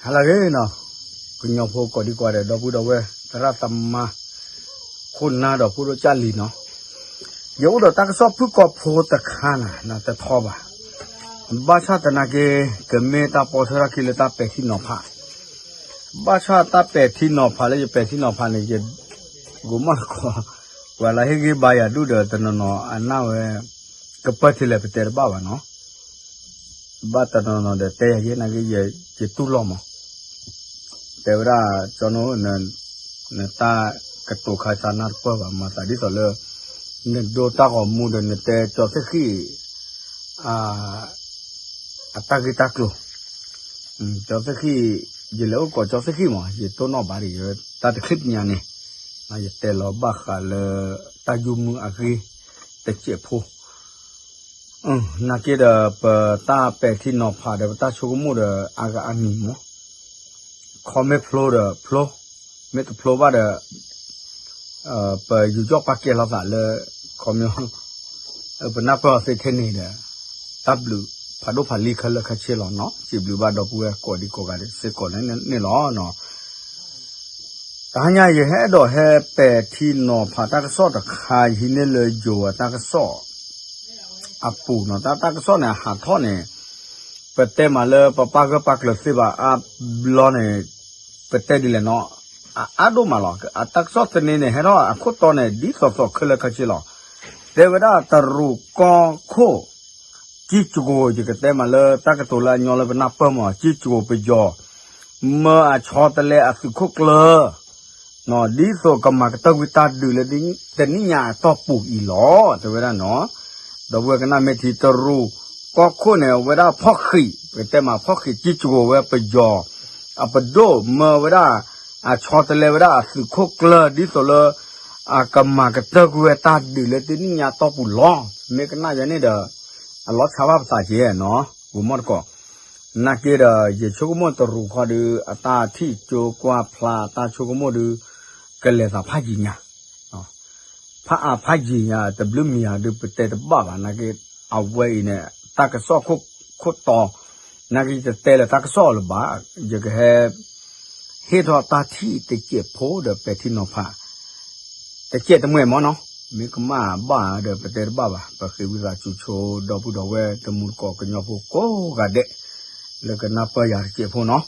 ဟါလၢအဂ့ၤနီၤ, ကညီဖိကိးဒံကိးဂၤဒဲး ဒီပုၢ်ဒီဝဲၢ် သရၣ်သမါ ခိၣ်နၢ်ဒီးဖိဒိၣ်ကၢ်လံၤနီၤ, ယအိၣ်ဒီးတၢ်ကစီၣ်ဖုၣ်ကိာ်ဖိတခါနၤ နတထီဘၣ်, ဘၣ်ဆၣ်သနာ်က့ ကမ့ၢ်တၢ်ပီထၢထီၣ်ခံလၢတၢ်ပဲာ်ထံနီၤဖး, ဘၣ်ဆၣ်တၢ်ပဲာ်ထံနီၤဖးလၢယပဲာ်ထံနီၤဖးန့ၣ် ယကိးမီၢ်တကိး, ပှၤလၢဟ့ၣ်ဂံၢ်ဘါယၤဒူၣ်ဒီးတနီၤနီၤအနၢ်ဝဲ ကပၢၢ်ထံလဲၣ်ပတဲတဘၣ်ဘၣ်နီၤ ဘၣ်တနီၤနီၤဒီးတဲယၤယဲနာ်က့ ယတူၢ်လိာ်မး, တဲဝဲဒၣ် ကၠီနိ နတၢ်ကတိၤခါဆါနၢ်တပၢၢ်ဘၣ် မၤသးဒ်သိးလၢ နဒိတၢ်ဂီၤမူဒီးနတဲကၠီသ့ၣ်ဃံၣ် အတၢ်ဂ့ၢ်တၢ်ကျိၤ, ကၠီသ့ၣ်ဃံၣ်, ယလဲၤအိၣ်ကိးကၠီသ့ၣ်ဃံၣ်မး ယတိၢ်နီၣ်ဘၣ်ဒံး တၢ်တချံၣ်တညါန့ၣ်, ယတဲလီၤဘၣ်ဃးလၢ တၢ်ယိၤမုၢ်အဂ့ၢ်တစဲးဖိ နာ်က့ဒီး ပတၢ်ပဲာ်ထံနီၤဖးဒီး ပတၢ်ဆိကမိၣ်ဒီး အါဂၤအါမံၤမး, ခီမ့ၢ်ဖျိဒီးဖျိ, မ့ၢ်တဖျိဘၣ်ဒီး ပယူးယီၣ်ပာ်ကဲလိာ်သးလၢ ခီမ့ၢ် ပနၢ်ပၢၢ်အီၤသ့ထဲန့ၣ်ဒီး တၢ်ဘျုးဖးဒိၣ်ဖးလံခဲလၢာ်ခဲဆ့လီၤနီၤ, စံးဘျုးဘၣ်ဒီပုၢ်ဝဲၢ်ကိးဒံကိးဂၤဒဲးစ့ၢ်ကီးန့ၣ်လီၤ. တဟါညါ ယဟဲအဲၣ်ဒိးဟဲပဲာ်ထံနီၤဖးတၢ်ကစီၣ်တခါ ဟံးန့ၢ်လၢယိၤအတၢ်ကစီၣ်အပူၤနီၤ, တၢ် တၢ်ကစီၣ်န့ၣ် အဟးထီၣ်န့ၣ် ပတဲမးလၢပပာ်ဂၢၢ်ပာ်ကျၢၤသ့ဘၣ် အါဘျီန့ၣ် ပတဲဒ်လဲၣ်နီၤ, အအါဒိၣ်မးလီၤ. အတၢ်ကစီၣ်သန့န့ၣ် ဟဲထီၣ်အခိၣ်တီန့ၣ် ဒ်သိးသိးခဲလၢာ်ခဲဆ့လီၤ. တဲဝဲဒၣ်တရူးကီၢ်ခိၣ် ကံၢ်ကၠိၤ ယကတဲမးလၢတၢ်ကတိၤလၢအညီလၢပနၢ်ပၢၢ်မး ကံၢ်ကၠိၤပယီၤ မၢအဆီတလဲအသုးခိၣ်ကျၢၢ် ဒ်သိးကမၤကတၢၢ်ကွံာ်တၢ်ဒုးလၢတနံၣ်ညါအတီၢ်ပူၤအံၤလီၤ တဲဝဲဒၣ်နီၤ. ဒီပုၢ်ဝဲၢ်ကနၣ်မ့ၢ်ထံ တရူးကီၢ်ခိၣ်န့ၣ် အဝဲဒၣ်ဖီၣ်ဃံး ပကတဲမးဖီၣ်ဃံးကံၢ်ကၠိၤဝဲပယီၤ အပဒိၣ်မၢဝဲဒၣ် အဆီတလဲဝဲဒၣ်အသုးခိၣ်ကျၢၢ် ဒ်သိးလၢ အကမၤကတၢၢ်ကွံာ်ဝဲတၢ်ဒုးလၢတနံၣ်ညါတီၢ်ပူၤလီၤ. မ့ၢ်ကနၣ်ယၤန့ၣ်ဒီး အလီၤဆါဘၣ်ပသးက့နီၤ ဂီၤမီၢ်တကိး, နာ်က့ဒီး ယဆိကမိၣ်တရူးခီဒုး အတၢ်ထံၣ်ကၠိကွၢ်ဖျါ အတၢ်ဆိကမိၣ်ဒုး ကလဲၤသးဖးယံာ်ညါ ဖးအါဖးယံာ်ညါ တဘျုးမံၤဧါဒုး ပတဲတဘၣ်ဘၣ် နာ်က့ အဝဲအံၤန့ၣ် တၢ်ကစီၣ်ခိၣ်တီ နာ်က့ ယတတဲလၢတၢ်ကစီၣ်လၢၤဘၣ်, ယကဟဲ ဟ့ၣ်ထီၣ်တၢ်ထံၣ်တစဲးဖိဒီးပဲာ်ထံနီၤဖး တစဲးတမှဲာ်မးနီၤ, မ့ၢ်ကမၣ်ဘၣ်ဒီး ပတဲတဘၣ်ဘၣ်, ပဃ့ဝံသးစူၤဆိ ဒီပုၢ်ဒီဝဲၢ်တမူတကိးကညီဖိကိးဂၤဒဲး လၢကနၢ်ပၢၢ်ယၤတစဲးဖိနီၤ,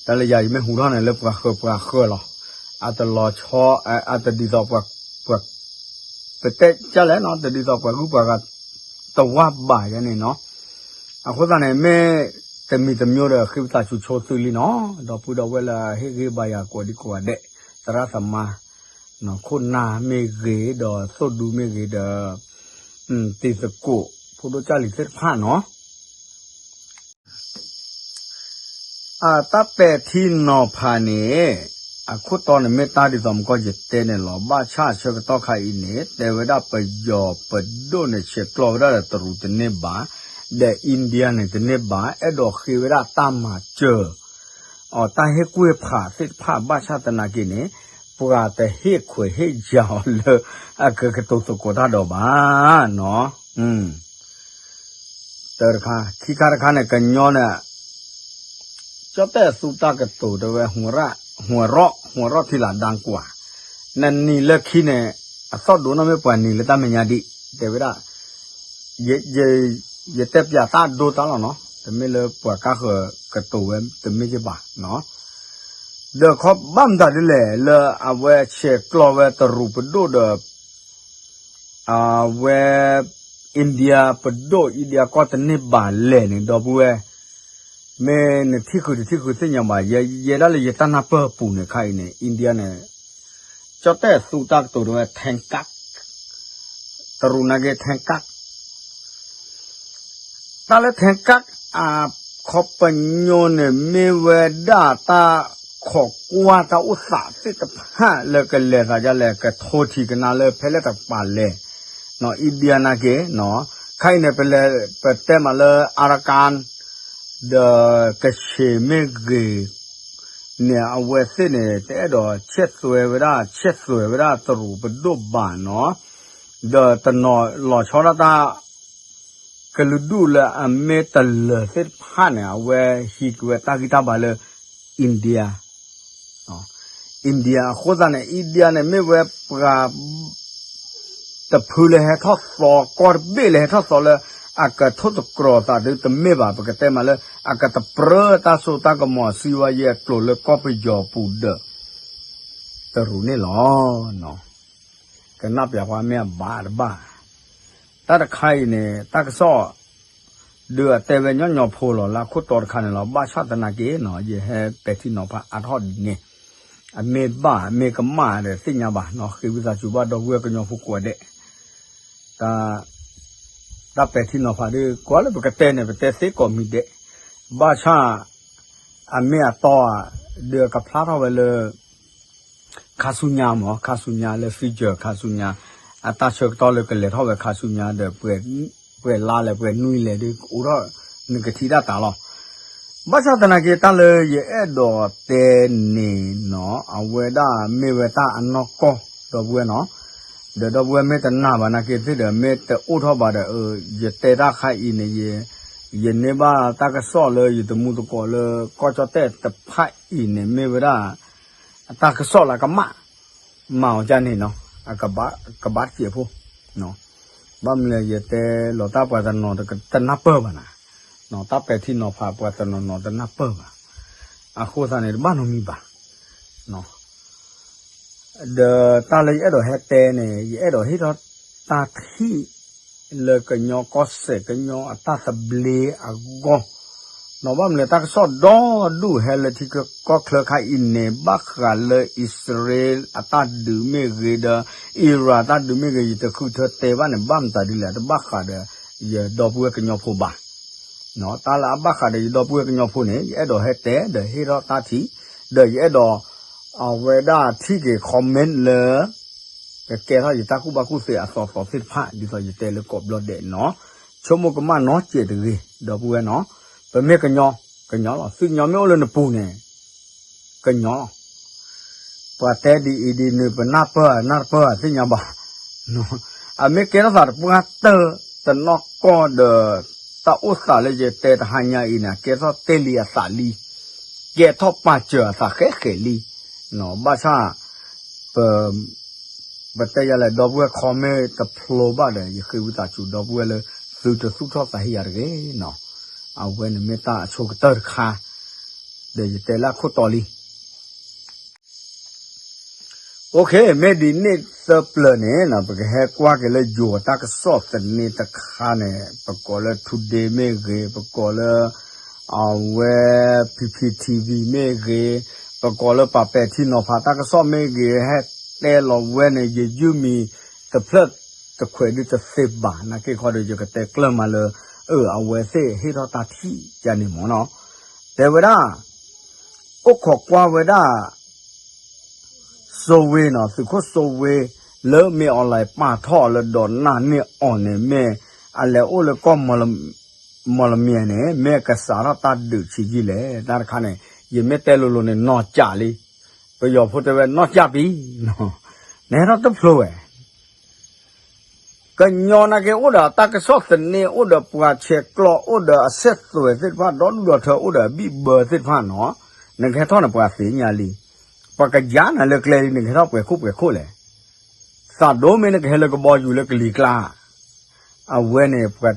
တၢ်လၢယၤယမ့ၢ်ဟူထီၣ်န့ၣ် လၢပှၤဃၢၤပှၤဃၢၤလီၤ, အတလီၤဆီ အတဒ်သိးပှၤ ပတဲကလဲၣ်နီၤ တဒ်သိးပှၤဂုၤပှၤဂၤ တဝၢ်ဘၣ်ယၤန့ၣ်နီၤ, အဃိသတးန့ၣ် မ့ၢ်တမံၤတမံၤဒီးဃ့ဝံသးစူၤဆိသုလံနီၤ, ဒီပုၢ်ဒီဝဲၢ်လၢဟ့ၣ်ဂံၢ်ဘါယၤကိးဒံကိးဂၤဒဲး, သရၣ်သမါ ခိၣ်နၢ်မ့ၢ်ဂ့ၤ ဒီးသိၣ်ဒူမ့ၢ်ဂ့ၤဒီး တံၤသကိး ဖိဒိၣ်ကၢ်လံၤသ့ၣ်တဖၣ်နီၤ အတၢ်ပဲာ်ထံနီၤဖးန့ၣ် အခိၣ်တီန့ၣ်မ့ၢ်တၢ်ဒ်သိးမကီၢ် ယတဲန့ၣ်လီၤ. ဘၣ်ဆၣ်ဆၢကတီၢ်ခါအံၤန့ၣ် တဲဝဲဒၣ်ပယီၤပဒိၣ်န့ၣ် ဆဲးကျိးဝဲဒၣ်ဒီးတရူးတန့ၢ်ဘၣ်, ဒီး India န့ၣ်တန့ၢ်ဘၣ်, အဲၣ်ဒိးဃ့ဝဲဒၣ်တၢ်မၤစၢၤ အတၢ်ဟ့ၣ်ကူၣ်ဟ့ၣ်ဖးသ့ၣ်တဖၣ် ဘၣ်ဆၣ်သနာ်က့န့ၣ် ပှၤတဟ့ၣ်ခွဲးဟ့ၣ်ယာ်အီၤလၢ အကကတိၤသကိးတၢ်ဒီးဘၣ်နီၤ တၢတခါ, ခံခါတခါန့ၣ် ကညီန့ၣ် ကၠီၣ်တဲၣ်သူတၢ်ကတိၤတဲဝဲ ဟူးရီၣ် ဟူးရီၣ်ထံလာ်ဒၣ်ကွၢ်, နနံၤလၢခံန့ၣ် အသီၣ်ဒိၣ်နီၢ်မ့ၢ်ပှၤနံၤလၢတၢ်မဲာ်ညါဒံး တဲဝဲဒၣ် ယတဲပၠးတၢ်ဒိတၢ်လီၤနီၤ, တမ့ၢ်လၢပှၤကါဃၢၤကတိၤဝဲတမ့ၢ်က့ဘၣ်နီၤ, ဒီးခီဘၣ်မတၤဒ်လဲၣ် လၢအဝဲဆဲးကျိးဝဲတရူးပဒိၣ်ဒီး အဝဲ India ပဒိၣ် India ကီၢ်တန့ၢ်ဘၣ်လဲၣ်န့ၣ် ဒီပုၢ်ဝဲၢ်, မ့ၢ်နထံၣ်ဃုာ်တထံၣ်ဃုာ်သ့ၣ်ညါဘၣ်, ယဲဒၣ်လၢယတၢ်နၢ်ပၢၢ်အပူၤန့ၣ်ခါအံၤန့ၣ် India န့ၣ် ကၠီၣ်တဲၣ်သူတၢ်ကတိၤတဲဝဲ ထဲကၣ်, တရူးနာ်က့ ထဲကၣ် တၢ်လၢထဲကၣ် အခီပညီန့ၣ် မ့ၢ်ဝဲဒၣ်တၢ်ခိးကွၢ်တၢ်အိၣ်သးသ့ၣ်တဖၣ်လၢကလဲၤသးဒ်လဲၣ် ကထိထံကနါလၢဖဲလဲၣ်တကပၤလဲၣ်, India နာ်က့, ခါအံၤန့ၣ် ပလဲၤ ပတဲမးလၢ Arakan ဒီးကဆ့ၣ်မ့ၢ်ဂ့ၤ န့ၣ် အဝဲသ့ၣ်န့ၣ် တအဲၣ်ဒိးဆဲးသွဲဝဲဒၣ် ဆဲးသွဲဝဲဒၣ်တရူးပဒိၣ်ဘၣ်နီၤ, ဒီးတနီၤလီၤဆီဒၣ်တၢ် ကလုာ်ဒူၣ်လၢအမ့ၢ်တလၢၤသ့ၣ်တဖၣ်န့ၣ် အဝဲဟံးက့ၤဝဲတၢ်ဂံၢ်တၢ်ဘါလၢ India, India အဃိသတးန့ၣ် India န့ၣ်မ့ၢ်ဝဲပှၤ တဖုလၢဟဲထီၣ်သီ ကီၢ်တဘ့ၣ်လၢဟဲထီၣ်သီလၢ အကထိၣ်သတြီၤသးဒုးတမ့ၢ်ဘၣ် ပကတဲမးလၢ အကတပြၢတၢ်စိတၢ်ကမီၤ စံးဝဲယဲအကျိၤလၢကီၢ်ပယီၤပူၤဒီး တရူးန့ၣ်လီၤ. ကနၣ်ပျးပှၤမ့ၢ်အဘၣ်တဘၣ် တၢ်တခါအံၤန့ၣ် တၢ်ကစီၣ် ဒုးအတဲဝဲညီညီဖိလီၤ လၢအခိၣ်တီတခါန့ၣ်လီၤ. ဘၣ်ဆၣ်သနာ်က့နီၤ ယဟဲပဲာ်ထံနီၤဖးအါထီၣ်ဒ်န့ၣ် အမ့ၢ်ဘၣ်မ့ၢ်ကမၣ်ဒီးသ့ၣ်ညါဘၣ်နီၤ ဃ့ဝံသးစူၤဘၣ်ဒီပုၢ်ဝဲၢ်ကညီဖိကိးဂၤဒဲး တၢ် တၢ်ပဲာ်ထံနီၤဖးဒုး ကွၢ်လၢပကတဲန့ၣ် ပတဲသ့ကိးမံၤဒဲး ဘၣ်ဆၣ် အမ့ၢ်အတီဧါ ဒုးအကဖျါထီၣ်ဝဲလၢ ခါဆူညါမး ခါဆူညါလၢ future ခါဆူညါ အတၢ်ဆၢကတီၢ်လၢကလဲၤထီၣ်ဝဲခါဆူညါဒီး ပှဲၤလါလဲၣ် ပှဲၤနွံလဲၣ်ဒုး ကအိၣ်ထီၣ် နကထံၣ်ဒၣ်တၢ်လီၤ. ဘၣ်ဆၣ်သနာ်က့ တၢ်လၢယအဲၣ်ဒိးတဲန့ၣ်နီၤ အဝဲဒၣ်မ့ၢ်ဝဲတၢ်အနီၢ်ကီၢ် ဒီပုၢ်ဝဲၢ်နီၤ ဒီးဒီပုၢ်ဝဲၢ်မ့ၢ်တနာ်ဘၣ်နာ်က့သ့ၣ်ဒီး မ့ၢ်တအိၣ်ထီၣ်ဘၣ်ဒီး ယတဲတၢ်ခါအံၤန့ၣ် ယန့ၢ်ဘၣ်တၢ်ကစီၣ်လၢယတမူသကိးလၢ ကီၢ်ကၠီၣ်တဲၣ်တဖၣ်အံၤန့ၣ် မ့ၢ်ဝဲဒၣ် အတၢ်ကစီၣ်လၢကမၣ် မၤအီၤကန့ၣ်နီၤ ကဘၣ်တစဲးဖိ ဘၣ်မနုၤလဲၣ် ယတဲလီၤတၢ်ပှၤတနီၤတနၢ်ပၢၢ်ဘၣ်နၤ, တၢ်ပဲာ်ထံနီၤဖးပှၤတနီၤနီၤတနၢ်ပၢၢ်ဘၣ်, အဃိသတးန့ၣ် တဘၣ်နီတမံၤဘၣ်. ဒီးတၢ်လၢယအဲၣ်ဒိးဟဲတဲန့ၣ် ယအဲၣ်ဒိးဟ့ၣ်ထီၣ်တၢ်ထံၣ် လၢကညီကီၢ်စဲၣ်ကညီအတၢ်သဘျ့အဂီၢ်, နီၢ်ဘၣ်မနုၤလဲၣ် တၢ်ကစီၣ်ဒီဒူၣ်ဟဲလၢထံချၢကီၢ်ချၢခါအံၤန့ၣ် ဘၣ်ဃးလၢအံၣ်စရ့လးအတၢ်ဒုးမ့ၢ်ဂ့ၤဒီး အံရၣ်တၢ်ဒုးမ့ၢ်ဂ့ၤ ယတဃုထၢတဲဘၣ်န့ၣ် ဘၣ်မတၤဒ်လဲၣ် တဘၣ်ဃးဒီး ယဒီပုၢ်ဝဲၢ်ကညီဖိဘၣ်. တၢ်လၢအဘၣ်ဃးဒီးယဒီပုၢ်ဝဲၢ်ကညီဖိန့ၣ် ယအဲၣ်ဒိးဟဲတဲဒီးဟ့ၣ်ထီၣ်တၢ်ထံၣ်, ဒီးယအဲၣ်ဒိး အဝဲဒၣ်ထံၣ်က့ၤ comment လၢ ကကဲထီၣ်ယတၢ်ကူၣ်ဘၣ်ကူၣ်သ့အသီသီသ့ၣ်တဖၣ် ဒ်သိးယတဲလၢကိးဘျီဒဲးနီၤ, ဆိကမိၣ်ကမၣ်နီတစဲးတဂ့ၤ ဒီပုၢ်ဝဲၢ်နီၤ, ပမ့ၢ်ကညီ ကညီလီၤ, သုကညီမ့ၢ်အိၣ်လၢနပူၤန့ၣ် ကညီလီၤ. ပှၤတဲဒ်အံၤဒ်နုၤ ပနၢ်ပၢၢ်ဧါ နၢ်တပၢၢ်ဧါ သ့ၣ်ညါဘၣ်. အမ့ၢ်ကဲထီၣ်သးတပှၢ်တၢၢ်တနီၢ်ကီၢ်ဒီး တၢ်အိၣ်သးလၢယတဲတဟါညါအံၤန့ၣ် ကဲထီၣ်တဲလံအသးလံ, ကဲထီၣ်ပာ်စၢၤအသးဃဲးဃဲးလံ. ဘၣ်ဆၣ် ပ ပတဲယၤလဲၣ် ဒီပုၢ်ဝဲၢ် comment တဖျိဘၣ်ဒီး ယဃ့ဝံသးစူၤ ဒီပုၢ်ဝဲၢ်လၢ သုတသူၣ်ထီၣ်သးဟ့ယၤတဂ့ၤနီၤ. အဝဲန့ၣ်မ့ၢ်တၢ်အဆိကတၢၢ်တခါ ဒီးယတဲလၢအခိၣ်တီလံ. မ့ၢ်ဒ်န့ၣ်သၢပျၢၤန့ၣ် ပကဟဲကွၢ်က့ၤလၢယိၤတၢ်ကစီၣ်သန့တခါန့ၣ် ပကိးလၢ Today မ့ၢ်ဂ့ၤ, ပကိးလၢ အဝဲ P P T V မ့ၢ်ဂ့ၤ, ပကိးလၢပှၤပဲာ်ထံနီၤဖးတၢ်ကစီၣ်မ့ၢ်ဂ့ၤ ဟဲတဲလီၤဝဲန့ၣ် ယယုၢ်မံၤတဖျၢၣ်တခွဲးဒုတသ့ဘၣ် နာ်က့ခီဒီး ယကတဲကျၢၢ်မးလၢ အဝဲသ့ၣ်ဟ့ၣ်ထီၣ်တၢ်ထံၣ်ယၤန့ၣ်မ့ၢ်နီၤ, တဲဝဲဒၣ် အိၣ်ခိးကွၢ်ဝဲဒၣ် စိဝ့နီၤ, သုးခိၣ်စိဝ့ လၢမ့ၢ်အီၤလဲၤပာ်ထီၣ်လၢဒီးနၢ်န့ၢ်အီၤန့ၣ် မ့ၢ်အလဲၤအိၣ်လၢကီၢ် မီၣ်လမံၤန့ၣ် မ့ၢ်ကစးထီၣ်တၢ်ဒုးဆံးယံာ်လဲၣ်. တၢ်တခါန့ၣ် ယမ့ၢ်တဲလိၤလိၤန့ၣ် နီၢ်ကၠးလံ, ပယီၤဖိတဲဝဲနီၢ်ကၠးပံၤ, နဟဲထီၣ်တဖျိဝဲ ကညီနာ်က့အိၣ်ဒီးတၢ်ကစီၣ်သန့ အိၣ်ဒီးပှၤဆဲးကျိး အိၣ်ဒီးအဆက်သွယ်သ့ၣ်တဖၣ် ဒီဒူၣ်ဒီထၢ အိၣ်ဒီးအဘံၣ်ဘၢသ့ၣ်တဖၣ်နီၤ, နကဟဲထီၣ်န့ၣ် ပှၤသ့ၣ်ညါလံ, ပှၤကယၤနၤလၢကျဲလံ နကဟဲထီၣ်ပှဲၤခိၣ်ပှဲၤခိၣ်လဲၣ်. သးဒိၣ်မ့ၢ်နကဟဲလၢကဘီယူၤလၢကလံၤကျါ အဝဲန့ၣ် ပှၤ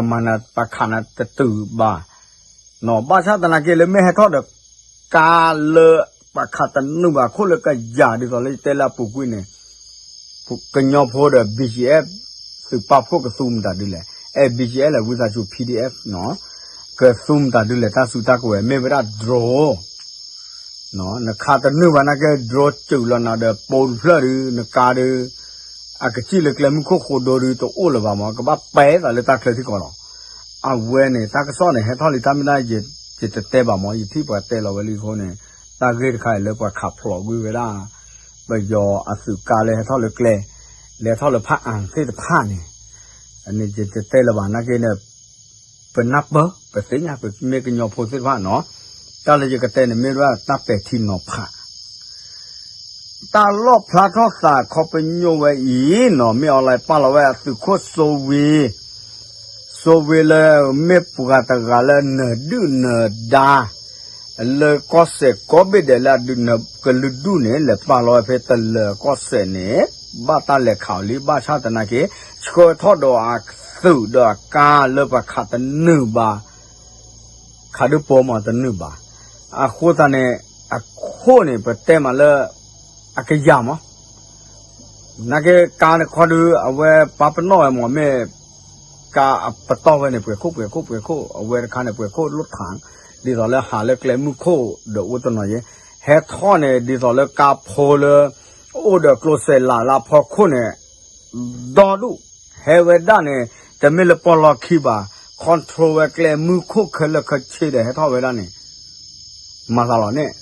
မၤနၤ ပှၤခးနၤတတုၤဘၣ်, ဘၣ်ဆၣ်သနာ်က့လၢမ့ၢ်ဟဲထီၣ်ဒီး ကါလၢပှၤခးတနုာ်ဘၣ်ခိၣ်လၢကယၤဒ်သိးလၢယတဲလၢအပူၤကွံာ်န့ၣ်, ကညီဖိဒီး B G F သုးပာ်ဖှိၣ်ကသူမတၤဒ်လဲၣ်, အဲ B G F လဲၣ် ဝံသးစူၤ P D F နီၤ, ကသူမတၤဒ်လဲၣ် တၢ်စုတၢ်ကဝဲၤ မ့ၢ်ဝဲဒၣ် drone နခးတနုာ်ဘၣ်နာ်က့ drone စူးလီၤနၤဒီးပိတဖျၢၣ်ဒုး နကါဒုး အကစံၣ်လၢကျဲမုၢ်ခိၣ်ဃိဒိဒုးတအိၣ်လၢၤဘၣ်မး ကဘၣ်ပဲသးလၢတၢ်ချၢထံကီၢ်လီၤ. အဝဲန့ၣ် တၢ်ကစီၣ်န့ၣ် ဟဲထီၣ်လံတၢ်မ့ၢ်ဒၣ် ယတတဲဘၣ်မး ယထံၣ်ပှၤတဲလီၤဝဲလံအဃိန့ၣ် တၢ်ဂ့ၢ်တခါအံၤလၢပှၤခးဖျိးကွံာ်ဝဲဒၣ် ပယီၤအသုးကါလၢဟဲထီၣ်လၢကျဲ လဲၤထီၣ်လၢဖးအၣ်သ့ၣ်တဖၣ်န့ၣ် န့ၣ်ယတတဲလၢၤဘၣ်နာ်က့န့ၣ် ပနၢ်ပၢၢ် ပသ့ၣ်ညါ ပမ့ၢ်ကညီဖိသ့ၣ်တဖၣ်နီၤ, တၢ်လၢယကတဲန့ၣ်မ့ၢ်ဝဲဒၣ်တၢ်ပဲာ်ထံနီၤဖး တၢ်လီၣ်ဖျါထီၣ်သးခီပညိၣ်ဝဲအံၤနီၤ မ့ၢ်အီၤလဲၤပာ်လီၤဝဲအသုးခိၣ်စိဝ့, စိဝ့လၢမ့ၢ်ပှၤတဂၤလၢနၢၤဒုၣ်နၢၤဒါ လၢကီၢ်စဲၣ်ကိးဘ့ၣ်ဒဲးလၢအဒုးနၢၤကလုာ်ဒူၣ်န့ၣ် လဲၤပာ်လီၤဝဲဖဲတလၢၤကီၢ်စဲၣ်န့ၣ် ဘၣ်တၢ်လဲၤခးအီၤလံ ဘၣ်ဆၣ်သနာ်က့ ဆှၢထီၣ်ဒီးအသုးဒီးအကါလၢပှၤခးတနုာ်ဘၣ် ခးဒုးပိာ်မးတနုာ်ဘၣ်. အဃိသတးန့ၣ် အခိၣ်န့ၣ် ပတဲမးလၢ အကယၤမး နာ်က့ကါတခီဒုး အဝဲပာ်ပနီၣ်ဝဲမး မ့ၢ်ကါအပတီၢ်ဝဲန့ၣ် ပှဲၤခိၣ် ပှဲၤခိၣ် ပှဲၤခိၣ် အဝဲတခါန့ၣ် ပှဲၤခိၣ်လိၣ်ထး ဒ်သိးလၢဟးလၢကျဲမုၢ်ခိၣ်ဒီးအိၣ်တနီၤယဲ ဟဲထီၣ်န့ၣ် ဒ်သိးလၢကါဖိလၢ အိၣ်ဒီးကျိစဲးလးလၢအဖီခိၣ်န့ၣ် ဒီဒူၣ် ဟဲဝဲဒၣ်န့ၣ် တမ့ၢ်လၢပီၢ်လီၢ်ခံဘၣ် control ဝဲကျဲမုၢ်ခိၣ်ခဲလၢာ်ခဲဆ့ဒီးဟဲထီၣ်ဝဲဒၣ်န့ၣ် မၤသးလီၤန့ၣ်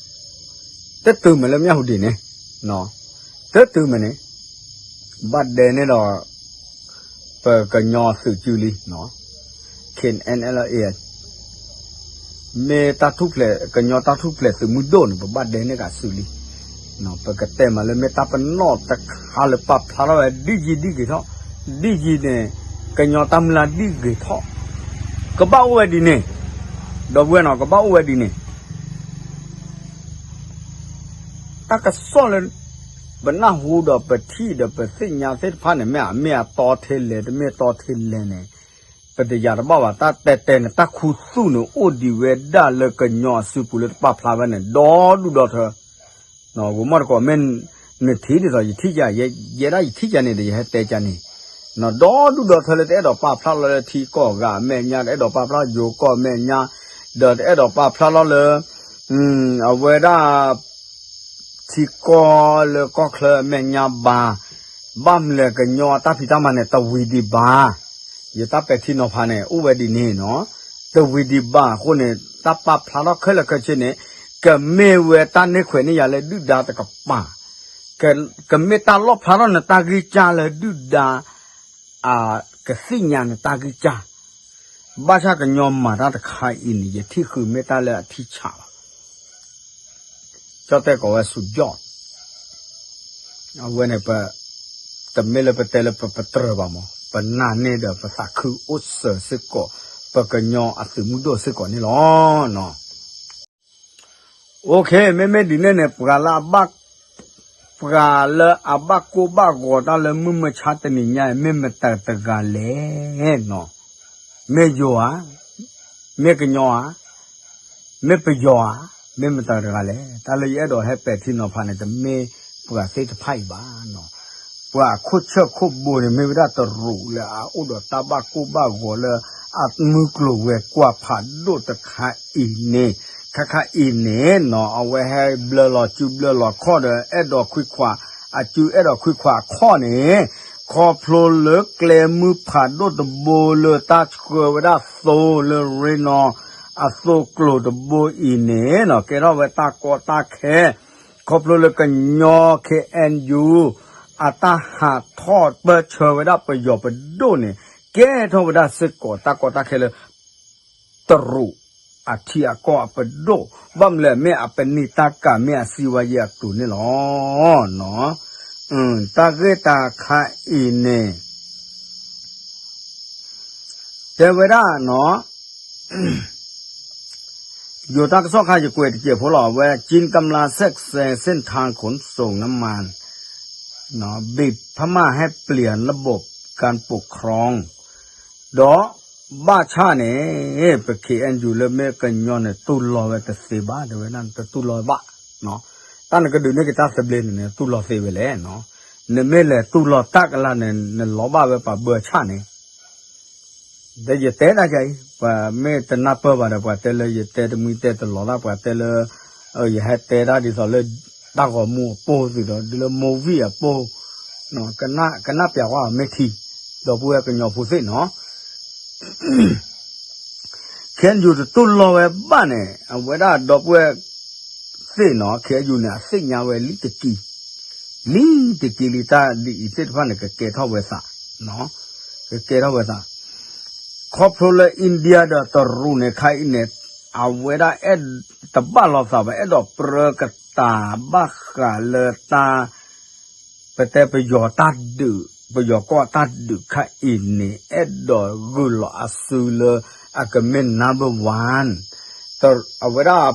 တတုၤမးလၢမၠၣ်ဟူဒံးန့ၣ် တတုၤမးန့ၣ် ဘၣ်ဒဲန့ၣ်ဒီး ပကညီသုးစုလံ KNLA မ့ၢ်တၢ်ထူၣ်ဖျဲး ကညီတၢ်ထူၣ်ဖျဲးသုးမုၢ်ဒိၣ်န့ၣ် ပဘၣ်ဒဲန့ၢ်က့ၤစုလံ. ပကတဲမးလၢမ့ၢ်တၢ်ပနီၣ်တခါလၢပာ်ဖျါထီၣ်ဝဲဒ်ယံာ်ဒ်ဂ့ၤထီၣ်, ဒ်ယံာ်န့ၣ် ကညီတၢ်မုၢ်လၢ်ဒ်ဂ့ၤထီၣ်, ကဘၣ်အိၣ်ဝဲဒ်န့ၣ်, ဒီပုၢ်ဝဲၢ်နီၤ ကဘၣ်အိၣ်ဝဲဒ်န့ၣ် တၢ်ကစီၣ်လၢ ပနၢ်ဟူဒီးပထံၣ်ဒီးပသ့ၣ်ညါသ့ၣ်တဖၣ်န့ၣ် မ့ၢ်အမ့ၢ်အတီထဲလဲၣ် တမ့ၢ်တီထဲလဲၣ်န့ၣ် ပတယာ်တဘၣ်ဘၣ်. တၢ်တဲတဲန့ၣ် တၢ်ခူသူၣ်န့ၣ် အိၣ်ဒံးဝဲဒၣ်လၢကညီအစုပူၤလၢတပာ်ဖျါဝဲန့ၣ် ဒီဒူၣ်ဒီထၢ ဂိၤမီၣ်တကိး မ့ၢ်နထံၣ်ဒ်သိးယထံၣ်ယၤ ယဲဒၣ်ယထံၣ်ယၤန့ၣ်ဒီး ယဟဲတဲယၤန့ၣ် ဒီဒူၣ်ဒီထၢလၢတအဲၣ်ဒိးပာ်ဖျါလီၤလၢထံကီၢ်ဂၤအမဲာ်ညါ, တအဲၣ်ဒိးပာ်ဖျါယိၤကီၢ်အမဲာ်ညါ, ဒီးတအဲၣ်ဒိးပာ်ဖျါလီၤလၢ အဝဲဒၣ် ထံကီၢ်လၢကီၢ်ချၢအမဲာ်ညါဘၣ်. ဘၣ်မနုၤလဲၣ် ကညီအတၢ်ဖံးတၢ်မၤန့ၣ် တဝံၤဒံးဘၣ်. ယတၢ်ပဲာ်ထံနီၤဖးန့ၣ် အိၣ်ဝဲဒ်န့ၣ်နီၤ, တဝံၤဒံးဘၣ်အဃိန့ၣ် တၢ်ပာ်ဖျါထီၣ်ခဲလၢာ်ခဲဆ့န့ၣ် ကမ့ၢ်ဝဲတၢ်န့ၢ်ခွဲးန့ၢ်ယာ်လၢဒုၣ်ဒါတကပၤ, ကမ့ၢ်တၢ်လီၣ်ဖျါထီၣ်နတၢ်ဂံၢ်စၢ်လၢဒုၣ်ဒါ အကသ့ၣ်ညါနတၢ်ဂံၢ်စၢ်, ဘၣ်ဆၣ်ကညီမၤတၢ်တခါအံၤန့ၣ် ယထံၣ်ဃုာ်မ့ၢ်တၢ်လၢအထံဆးလီၤ. ကၠီၣ်တဲၣ်ကိးဝဲ ဆူးယီၣ် အဝဲန့ၣ် တမ့ၢ်လၢပတဲလၢပပတြၢၤဘၣ်မး, ပနာ်န့ၢ်ဒီးပသးခုအိၣ်စၢၤစ့ၢ်ကီး ပကညီအသုးမုၢ်ဒိၣ်စ့ၢ်ကီးန့ၣ်လီၤ. OK, မ့မ့ၢ်ဒ်န့ၣ်န့ၣ် ပှၤလၢအဘၣ် ပှၤလၢအဘၣ်ကိၢ်ဘၣ်ဂီၤတၢ်လၢမုၢ်မဆါတနံၤညါအံၤ မ့ၢ်မတၤတဂၤလဲၣ်နီၤ, မ့ၢ်ယိၤဧါ, မ့ၢ်ကညီဧါ, မ့ၢ်ပယီၤဧါ, မ့ၢ်မတၤတဂၤလဲၣ်. တၢ်လၢယအဲၣ်ဒိးဟဲပဲာ်ထံနီၤဖးန့ၣ် တမ့ၢ်ပှၤသ့ၣ်တဖၣ်အံၤဘၣ်နီၤ. ပှၤအခိၣ်ဆၢၣ်ခိၣ်ဘိန့ၣ် မ့ၢ်ဝဲဒၣ်တရူးလၢအအိၣ်ဒီးတၢ်ဘၣ်ကိၢ်ဘၣ်ဂီၤလၢအမုၢ်ကျိၤဝဲၤကွာ်ဖးဒိၣ်တခါအံၤန့ၣ်, ခါခါအံၤန့ၣ်နီၤ အဝဲဟဲဘျၢလီၤစုဘျၢလီၤခီၣ်ဒီး အဲၣ်ဒိးခွံခွး အစုအဲၣ်ဒိးခွံခွးအခီၣ်န့ၣ် ခီဖျိလၢကျဲမုၢ်ဖးဒိၣ်တဘိလၢတၢ်ဆှၢဝဲဒၣ်သိလၢရ့နီၤ အသိကျိၤတဘိအံၤန့ၣ်နီၤ ကဲထီၣ်ဝဲတၢ်ကီတၢ်ခဲ ခီဖျိလၢကညီ KNU အတၢ်ဟးထီၣ်ပၢၢ်ဆၢဝဲဒၣ်ပယီၤပဒိၣ်န့ၣ် ကဲထီၣ်ဝဲဒၣ်စ့ၢ်ကီးတၢ်ကီတၢ်ခဲလၢ တရူးအထံအကီၢ်အပဒိၣ်, ဘၣ်မနုၤလဲၣ် မ့ၢ်အပနံာ်တၢ်ကၤ မ့ၢ်အစံးဝဲယဲအကတိၤန့ၣ်လီၤ. တၢ်ဂ့ၢ်တခါအံၤန့ၣ် တဲဝဲဒၣ်နီၤ ယိၤတၢ်ကစီၣ်ခါယကွဲးတစဲးဖိလီၤ အဝဲ จีนกำลังแทรกแซงเส้นทางขนส่งน้ำมัน บีบพม่าให้เปลี่ยนระบบการปกครอง ဒီးဘၣ်ဆၣ်န့ၣ် ပ KNU လၢမ့ၢ်ကညီန့ၣ် တူၢ်လိာ်ဝဲတသ့ဘၣ် တဲဝဲဒၣ် တတူၢ်လိာ်ဘၣ်. တၢ်နကဒုးန့ၢ်က့ၤတၢ်သဘျ့န့ၣ် နတူၢ်လိာ်သ့ဝဲလဲၣ်. နမ့ၢ်လဲၤတူၢ်လိာ်တၢ်ကလၤန့ၣ် နလီၤဘၣ်ဝဲပှၤဘၢဆၣ်န့ၣ် ဒီးယတဲဒၣ်ကအံၤ ပှၤမ့ၢ်တနၢ်ပၢၢ်ဘၣ်ဒီး ပှၤတဲလၢယတဲတမှံတဲတလီၤတၢ် ပှၤတဲလၢ ယဟဲတဲဒၣ်ဒ်သိးလၢ တၢ်ဂီၤမူအပိၢ်သုးဒီး ဒ်လၢ movie အပိၢ် ကနၣ်ပျးကွၢ်အီၤမ့ၢ်ထံ ဒီပုၢ်ဝဲၢ်ကညီဖိသ့ၣ်နီၤ KNU တတူၢ်လိာ်ဝဲဘၣ်န့ၣ် အဝဲဒၣ်ဒီပုၢ်ဝဲၢ်သ့ၣ်နီၤ KNU န့ၣ် အသ့ၣ်ညါဝဲလံတက့ၢ် လံတက့ၢ်လံ တၢ်ဒ်အံၤသ့ၣ်တဖၣ်န့ၣ် ကကဲထီၣ်ဝဲသး ကကဲထီၣ်ဝဲသး ခီဖျိလၢ India ဒီးတရူးန့ၣ် ခါအံၤန့ၣ် အဝဲဒၣ်အဲၣ်တဘၣ်လိာ်သးဘၣ် အဲၣ်ဒိးပြၢကတၢၢ်ဘၣ်ဃးလၢတၢ် ပတဲပယီၤတၢ်ဒုး ပယီၤကီၢ်တၢ်ဒုးခါအံၤန့ၣ် အဲၣ်ဒိးဂုာ်လီၤအစုလၢ အကမ့ၢ် number one အဝဲဒၣ်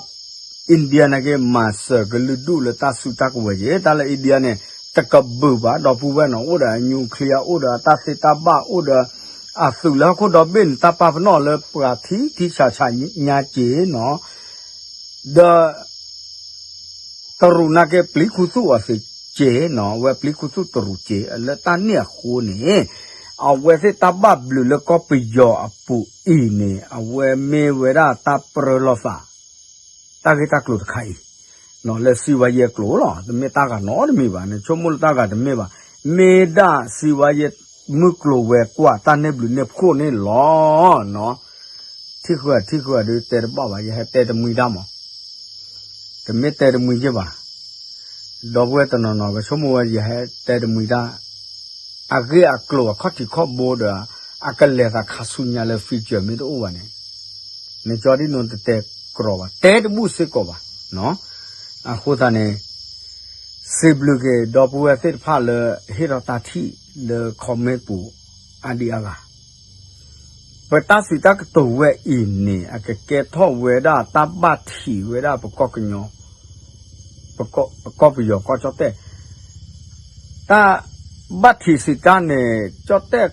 India နာ်က့ မၤစၢၤကလုာ်ဒူၣ်လၢတၢ်စုတၢ်ကဝဲၤက့ၤ တၢ်လၢ India န့ၣ် တကဘုာ်ဘၣ် ဒီပုၢ်ဝဲၢ်နီၤ အိၣ်ဒီးအ nuclear အိၣ်ဒီးအတၢ်သ့တၢ်ဘၣ် အိၣ်ဒီး အသုးလၢဟီၣ်ခိၣ်ဒီဘ့ၣ်န့ၣ် တၢ်ပာ်ပနီၣ်လၢပှၤထံထံဆးဆးညါက့ၤနီၤ ဒီး တရူးနာ်က့ ပျံၤခူသူၣ်အီၤသ့က့ၤနီၤ အဝဲပျံၤခူသူၣ်တရူးက့ၤ လၢတၢ်န့ၣ်အဃိန့ၣ် အဝဲသ့ၣ်တၢ်ဘၣ်ဘျုးလၢကီၢ်ပယီၤအပူၤအံၤန့ၣ် အဝဲမ့ၢ်ဝဲဒၣ်တၢ်ပြၢလိာ်သး တၢ်ဂ့ၢ်တၢ်ကျိၤတခါအံၤ လၢစံးဝါယဲအကျိၤလီၤ. တမ့ၢ်တၢ်ဂၤနီတမံၤဘၣ် နဆိကမိၣ်လၢတၢ်ဂၤတမ့ၢ်ဘၣ်. မ့ၢ်ဒၣ်စံးဝါယဲမုၢ်ကျိၤဝဲၤကွာ်တၢ်န့ၢ်ဘျုးန့ၢ်ဖှိၣ်န့ၣ်လီၤ. ထံၣ်ဃုာ်ထံၣ်ဃုာ်ဒုးတဲတဘၣ်ဘၣ် ယဟဲတဲတမှံတၢ်မး တမ့ၢ်တဲတမှံယဲၢ်ဘၣ်. ဒီပုၢ်ဝဲၢ်တနီၤနီၤ ကဆိကမိၣ်ဝဲ ယဟဲတဲတမှံတၢ် အဂ့ၢ်အကျိၤအခီၣ်ထံးခီၣ်ဘိဒီး အကလဲၤသးခါဆူညါလၢ future မ့ၢ်တအိၣ်ဘၣ်န့ၣ် နကၠီဒ်နိတတဲကြီဘၣ် တဲတဘူၣ်စ့ၢ်ကီးဘၣ်. အဃိသတးန့ၣ် စံးဘျုးက့ၤဒီပုၢ်ဝဲၢ်သ့ၣ်တဖၣ်လၢဟ့ၣ်ထီၣ်တၢ်ထံၣ်လၢ comment ပူၤ အါဒံအါဂၤ ပတၢ်စံးတၢ်ကတိၤဝဲအံၤန့ၣ် အကကဲထီၣ်ဝဲဒၣ်တၢ်ဘၣ်ထံးဝဲဒၣ်ပကီၢ်ကညီ ပကီၢ်ပယီၤကီၢ်ကၠီၣ်တဲၣ် တၢ်ဘၣ်ထံးစံးတၢ်န့ၣ် ကၠီၣ်တဲၣ်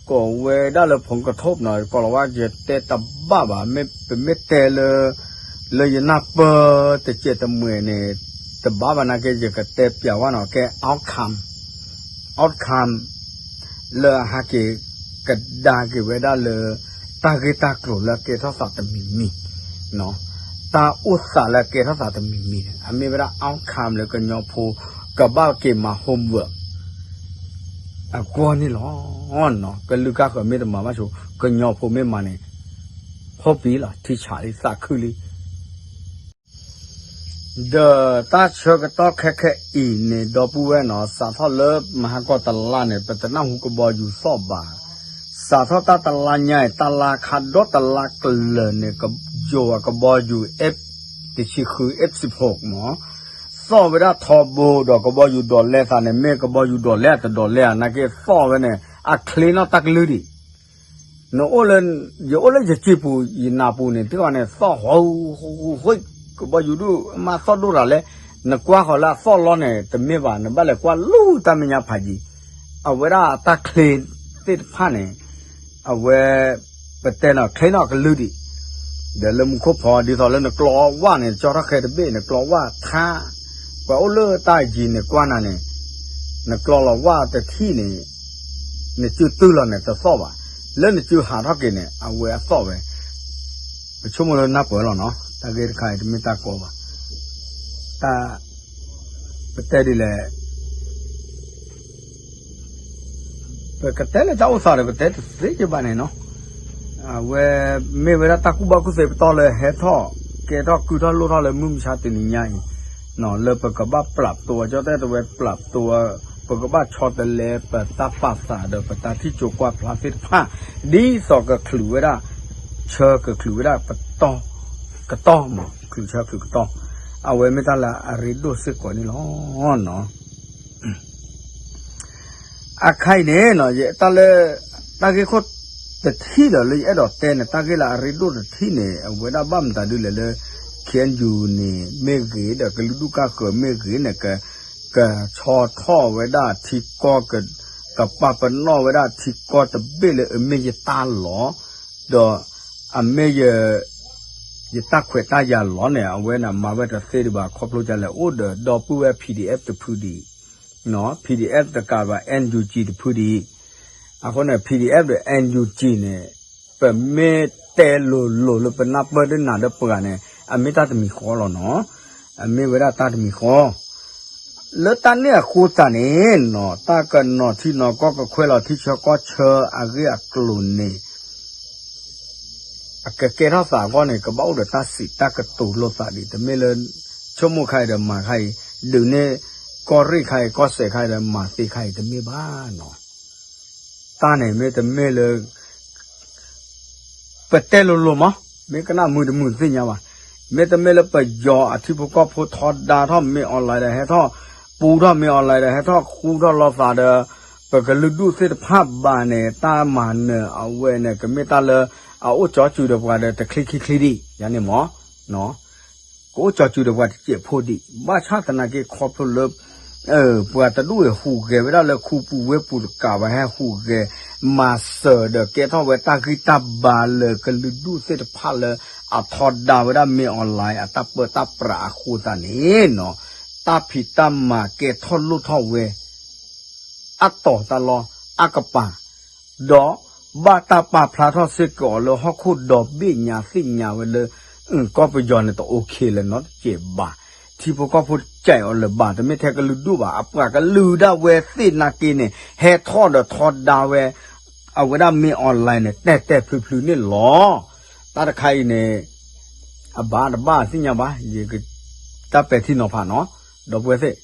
ကိးဝဲဒၣ်လၢ ผลกระทบ နီၤ ကိးလီၤဝဲ ယတဲတဘၣ်ဘၣ် မ့ၢ်ပမ့ၢ်တဲလၢ လၢယနၢ်ပၢၢ်တစဲးတမှဲၤန့ၣ် တဘၣ်ဘၣ်နာ်က့ ယကတဲပျးဝဲနီၤ ကဲ outcome outcome လၢအဟးက့ၤကဒါက့ၤဝဲဒၣ်လၢ တၢ်ဂ့ၢ်တၢ်ကျိၤလၢအကဲထီၣ်သးတမံၤမံၤ တၢ်အိၣ်သးလၢအကဲထီၣ်သးတမံၤမံၤန့ၣ် အမ့ၢ်ဝဲဒၣ် outcome လၢကညီဖိ ကဘၣ်က့ၤမၤ homework အဂီၢ်န့ၣ်လီၤ. ကလုာ်ကါဃၢၤမ့ၢ်တမၤဘၣ်ဆိ ကညီဖိမ့ၢ်မၤန့ၣ် ဟီၣ်ပံၤလီၤ ထံဆးလံ သးခုလံ ဒီးတၢ်ဆၢကတီၢ်ခဲခဲအံၤန့ၣ် ဒီပုၢ်ဝဲၢ်နီၤ စးထီၣ်လၢမဟါကီၢ်တလါန့ၣ် ပတနၢ်ဟူကဘီယူၤသီၣ်ဘၣ်. စးထီၣ်တၢ်တလါညါအံၤ တလါခါဒီးတလါကလၢာ်န့ၣ် ကယိၤအကဘီယူၤ F တဆံဃု F ဆံဖိးမး သီၣ်ဝဲဒၣ်ထီဘိဒီးကဘီယူၤဒိးလဲသးန့ၣ် မ့ၢ်ကဘီယူၤဒိးလဲအတဒိးလဲဧါ နာ်က့သီၣ်ဝဲန့ၣ် အချ့နီၣ်တၢ်ကလုၢ်ဒံး နအိၣ်လၢ ယအိၣ်လၢယစံာ်ပူၤ ယနၢ်ပူၤန့ၣ် တဂီၢ်န့ၣ် သီၣ်ဟူ ဟူ ဟူ ကဘီယူၤဒိၣ်မးသီၣ်ဒိၣ်တၢ်လဲၣ် နကွၢ်ဃီၤလၢအသီၣ်လီၤန့ၣ် တမ့ၢ်ဘၣ် နဘၣ်လဲၤကွၢ်လူၤတၢ်မဲာ်ညါဖးယံၤ အဝဲဒၣ်အတၢ်ချ့သ့ၣ်တဖၣ်န့ၣ် အဝဲ ပတဲနီၤ ချ့နီၣ်ကလုၢ်ဒံး ဒီးလၢမူခိၣ်ဖီ ဒ်သိးလၢနကျီဝၣ်န့ၣ် ကၠီထီၣ်ဃဲတဘ့ၣ် နကျီဝၣ်ထါ ပှၤအိၣ်လၢတၢ်ယံၤန့ၣ်ကွၢ်နၤန့ၣ် နကျီလီၤဝၣ်တထံၣ်န့ၣ် နစုတုၢ်လီၤန့ၣ် တသီၣ်ဘၣ်. လၢနစုဟးထီၣ်က့ၤန့ၣ် အဝဲအသီၣ်ဝဲ ပဆိကမိၣ်လၢနၢ်ပၢၢ်လီၤနီၤ တၢ်ဂ့ၢ်တခါအံၤတမ့ၢ်တၢ်ကီဘၣ်. တၢ် ပတဲဒ်လဲၣ် ပကတဲလၢတၢ်အိၣ်သးဒီး ပတဲတသ့ကဘၣ်န့ၣ်နီၤ အဝဲ မ့ၢ်ဝဲဒၣ်တၢ်ကူၣ်ဘၣ်ကူၣ်သ့ပတီၢ်လၢဟဲထီၣ် ကဲထီၣ်ကုၢ်ထီၣ်လိၣ်ထီၣ်လၢမုၢ်မဆါတနံၤညါအံၤ လၢပကဘၣ်ပျးပတိၤ ကၠီတဲတဝဲ ပျးပတိၤ ပကဘၣ်ဆီတလဲပတၢ်ပာ်သးဒီးပတၢ်ထံၣ်စိကွၢ်ဖျါသ့ၣ်တဖၣ် ဒ်သိးကချုးဝဲဒၣ် ဆၢကချုးဝဲဒၣ်ပတီၢ် ကတီၢ်မး ချုးဆၢချုးကတီၢ် အဝဲမ့ၢ်တၢ်လၢအရ့ဒိၣ်စ့ၢ်ကီးန့ၣ်လီၤ. အခါအံၤန့ၣ် ယတၢ်လၢ တၢ်ဂ့ၢ်ခိၣ်တထံၣ်ဒီးလၢယအဲၣ်ဒိးတဲန့ၣ် တၢ်ဂ့ၢ်လၢအရ့ဒိၣ်တထံၣ်န့ၣ် အဝဲဒၣ်ဘၣ်မတၤဒုလဲၣ်လၢ ခ့ၣ်အဲၣ်ယူၣ်န့ၣ် မ့ၢ်ဂ့ၤ ဒီးကလုာ်ဒူၣ်ကါဃၢၤမ့ၢ်ဂ့ၤန့ၣ် က ကဆီထီၣ်ဝဲဒၣ်ထံကီၢ် ကပာ်ပနီၣ်ဝဲဒၣ်ထံကီၢ်တဘ့ၣ်လၢအမ့ၢ်ယတၢ်လီၢ် ဒီး အမ့ၢ်ယ ယတၢ်ခွဲးတၢ်ယာ်လီၢ်န့ၣ် အဝဲန့ၣ်မၤဝဲတသ့ဒံးဘၣ် ခီဖျိဒ်လဲၣ် အိၣ်ဒီးဒီပုၢ်ဝဲၢ် PDF တဖုဒံး PDF တကးဘၣ် NUG တဖုဒံး အဃိန့ၣ် PDF ဒီး NUG န့ၣ် ပမ့ၢ်တဲလိၤလိၤလၢပနၢ်ပၢၢ်ဒၣ်နၤဒီးပှၤန့ၣ် အမ့ၢ်တၢ်တမံၤဃီလီၤနီၤ အမ့ၢ်ဝဲဒၣ်တၢ်တမံၤဃီ လၢတၢ်န့ၣ်အဃိသတးန့ၣ်နီၤ တၢ်ကနီၤထံနီၤကီၢ်ကခွဲးလီၤထံဆၢကီၢ်ဆၢအဂ့ၢ်အကျိၤန့ၣ် အကကဲထီၣ်သးအဂီၢ်န့ၣ် ကဘၣ်အိၣ်ဒီးတၢ်စံးတၢ်ကတိၤလိာ်သးဒံး တမ့ၢ်လၢ ဆိကမိၣ်ခါအံၤဒီးမၤခါအံၤ ဒုးန့ၢ်ကီၢ်ရ့ၣ်ခါအံၤ ကီၢ်စဲးခါအံၤဒီးမၤသ့ခါအံၤ တမ့ၢ်ဘၣ်နီၤ တၢ်န့ၣ်မ့ၢ်တမ့ၢ်လၢ ပတဲလိၤလိၤမး မ့ၢ်ကနၣ်မုာ်တမုာ်တသ့ၣ်ညါဘၣ်. မ့တမ့ၢ်လၢပယီၤအထံဖိကီၢ်ဖိထီဒါထီၣ်မ့ၢ် online ဒီးဟဲထီၣ် ပူထီၣ်မ့ၢ် online ဒီးဟဲထီၣ်ဃူထီၣ်လိာ်သးဒီး ပကလုာ်ဒူၣ်သ့ၣ်တဖၣ်ဘၣ်န့ၣ် တၢ်မၤနၢၤအဝဲန့ၣ် ကမ့ၢ်တၢ်လၢအအိၣ်ကၠီစုၤဒီးပှၤဒီးတချ့ခံချ့ဒံး ယၤန့ၣ်မး ကအိၣ်ကၠီၤစုၤဒီးပှၤတစဲးဖိဒံး ဘၣ်ဆၣ်သနာ်က့ခီဖျိလၢ ပှၤတဒူၣ်အံၤဟူးဂဲၤဝဲဒၣ်လၢခူပူၤဝ့ၢ်ပူၤတကးဘၣ် ဟဲဟူးဂဲၤ မၤစၢၤဒီးကဲထီၣ်ဝဲတၢ်ဂံၢ်တၢ်ဘါလၢကလုာ်ဒူၣ်သ့ၣ်တဖၣ်လၢအထီဒါဝဲဒၣ် မင်းအောင်လှိုင် အတၢ်ပၢတၢ်ပြးအဃိသတးန့ၣ်နီၤ တၢ်ဖံးတၢ်မၤကဲထီၣ်လိၣ်ထီၣ်ဝဲ အတီၤတၢ်လီၢ်အကပၤ ဒီးဘၣ်တၢ်ပာ်ဖျါထီၣ်စ့ၢ်ကီးအီၤလၢဟီၣ်ခိၣ်ဒီဘ့ၣ်ညါသ့ၣ်ညါဝဲလၢ ကီၢ်ပယီၤန့ၣ်တ OK လၢၤနီတစဲးဘၣ်. ထံဖိကီၢ်ဖိတစဲးအီၤလၢၤဘၣ် တမ့ၢ်ထဲကလုာ်ဒူၣ်ဘၣ် အပှၤကလုာ်ဒၣ်ဝဲသ့ၣ်နာ်က့န့ၣ် ဟဲထီၣ်ဒီးထီဒါဝဲ အဝဲဒၣ် မင်းအောင်လှိုင် န့ၣ် တဲာ်တဲာ်ဖျုးဖျုးန့ၣ်လီၤ. တၢ်တခါအံၤန့ၣ် အဘၣ်တဘၣ်သ့ၣ်ညါဘၣ် ယက တၢ်ပဲာ်ထံနီၤဖးနီၤ ဒီပုၢ်ဝဲၢ်သ့ၣ်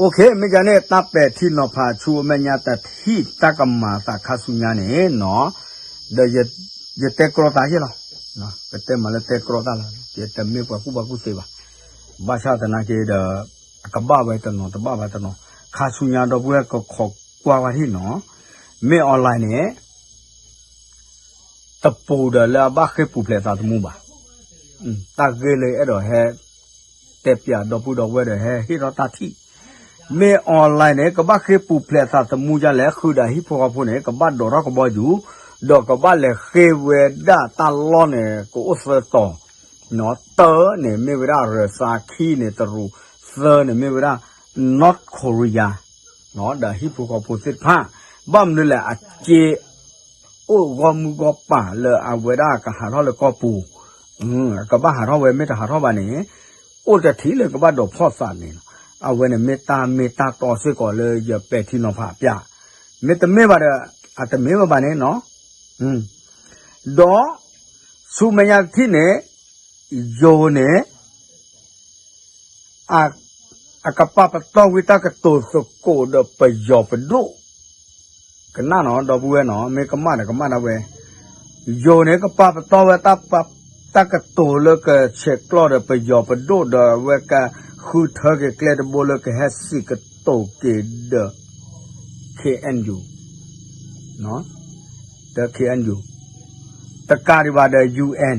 OK မ့ၢ်ကန့ၣ် တၢ်ပဲာ်ထံနီၤဖးဆူအမဲာ်ညါတထံၣ် တၢ်ကမၤသးခါဆူညါန့ၣ်နီၤ ဒီးယတဲကြီသးယဲၢ်လီၤ. ကတဲမးလၢတဲကြီတၢ်လီၤ ယတမ့ၢ်ပှၤကူၣ်ဘၣ်ကူၣ်သ့ဘၣ်. ဘၣ်ဆၣ်သနာ်က့ဒီး အကဘၣ်ဝဲတနီၤတဘၣ်ဝဲတနီၤ ခါဆူညါဒီပုၢ်ဝဲၢ်ကခိးကွၢ်ဝဲဒၣ်နီၤ မင်းအောင်လှိုင် န့ၣ် တပူၤဒီးလၢအဘၣ်ဃ့ၢ်ပူၤဖျဲးသးသမူဘၣ်. တၢ်ဂ့ၢ်လၢအဲၣ်ဒိးဟဲ တဲပၠးဒီပုၢ်ဒီဝဲၢ်ဒီးဟဲဟ့ၣ်ထီၣ်တၢ်ထံၣ် မင်းအောင်လှိုင် န့ၣ် ကဘၣ်ဃ့ၢ်ပူၤဖျဲးသးသမူဒ်လဲၣ် ဃုာ်ဒီးဟံၣ်ဖိဃီဖိန့ၣ် ကဘၣ်ဒိးထီၣ်ကဘီယူၤ ဒီးကဘၣ်လဲၤဃ့ၢ်ဝဲဒၣ်တၢ်လီၢ်န့ၣ် ကအိၣ်သၢတီၤ တၢန့ၣ်မ့ၢ်ဝဲဒၣ် Russia ခံန့ၣ်တရူး သၢန့ၣ်မ့ၢ်ဝဲဒၣ် North Korea ဒီးဟံၣ်ဖိဃီဖိသ့ၣ်တဖၣ် ဘၣ်မနုၤလဲၣ် အစ့ အိၣ်ဂီၢ်မုၢ်ဂီၢ်ပၤလၢအဝဲဒၣ်ကဟးထီၣ်လၢကီၢ်ပူၤ ကဘၣ်ဟးထီၣ်ဝဲ မ့ၢ်တဟးထီၣ်ဘၣ်န့ၣ် အိၣ်တထံၣ်လၢကဘၣ်ဒိးဖီၣ်သးန့ၣ်လီၤ. အဝဲန့ၣ်မ့ၢ်တၢ်မ့ၢ်တၢ်တီစ့ၢ်ကီးလၢယပဲာ်ထံနီၤဖးပၠး မ့တမ့ၢ်ဘၣ်ဒီး အတမ့ၢ်ဘၣ်ဘၣ်န့ၣ်နီၤ ဒီး ဆူမဲာ်ညါတထံၣ်န့ၣ် ယိၤန့ၣ် အကပာ်ပတီၢ်ဝံၤတၢ်ကတိၤသကိးဒီးပယီၤပဒိၣ် ကနၣ်နီၤ ဒီပုၢ်ဝဲၢ်နီၤ မ့ၢ်ကမၣ်ဒီးကမၣ်ဒၣ်ဝဲ ယိၤန့ၣ် ကပာ်ပတီၢ်ဝဲ တၢ်ကတိၤလၢကဆဲးကျိးဒီးပယီၤပဒိၣ် ဒီးအဝဲကဃုထၢက့ၤကျဲတဘိလၢကဟဲစံးကတိၤက့ၤဒီး KNU ဒီး KNU တကးဒံးဘၣ်ဒီး UN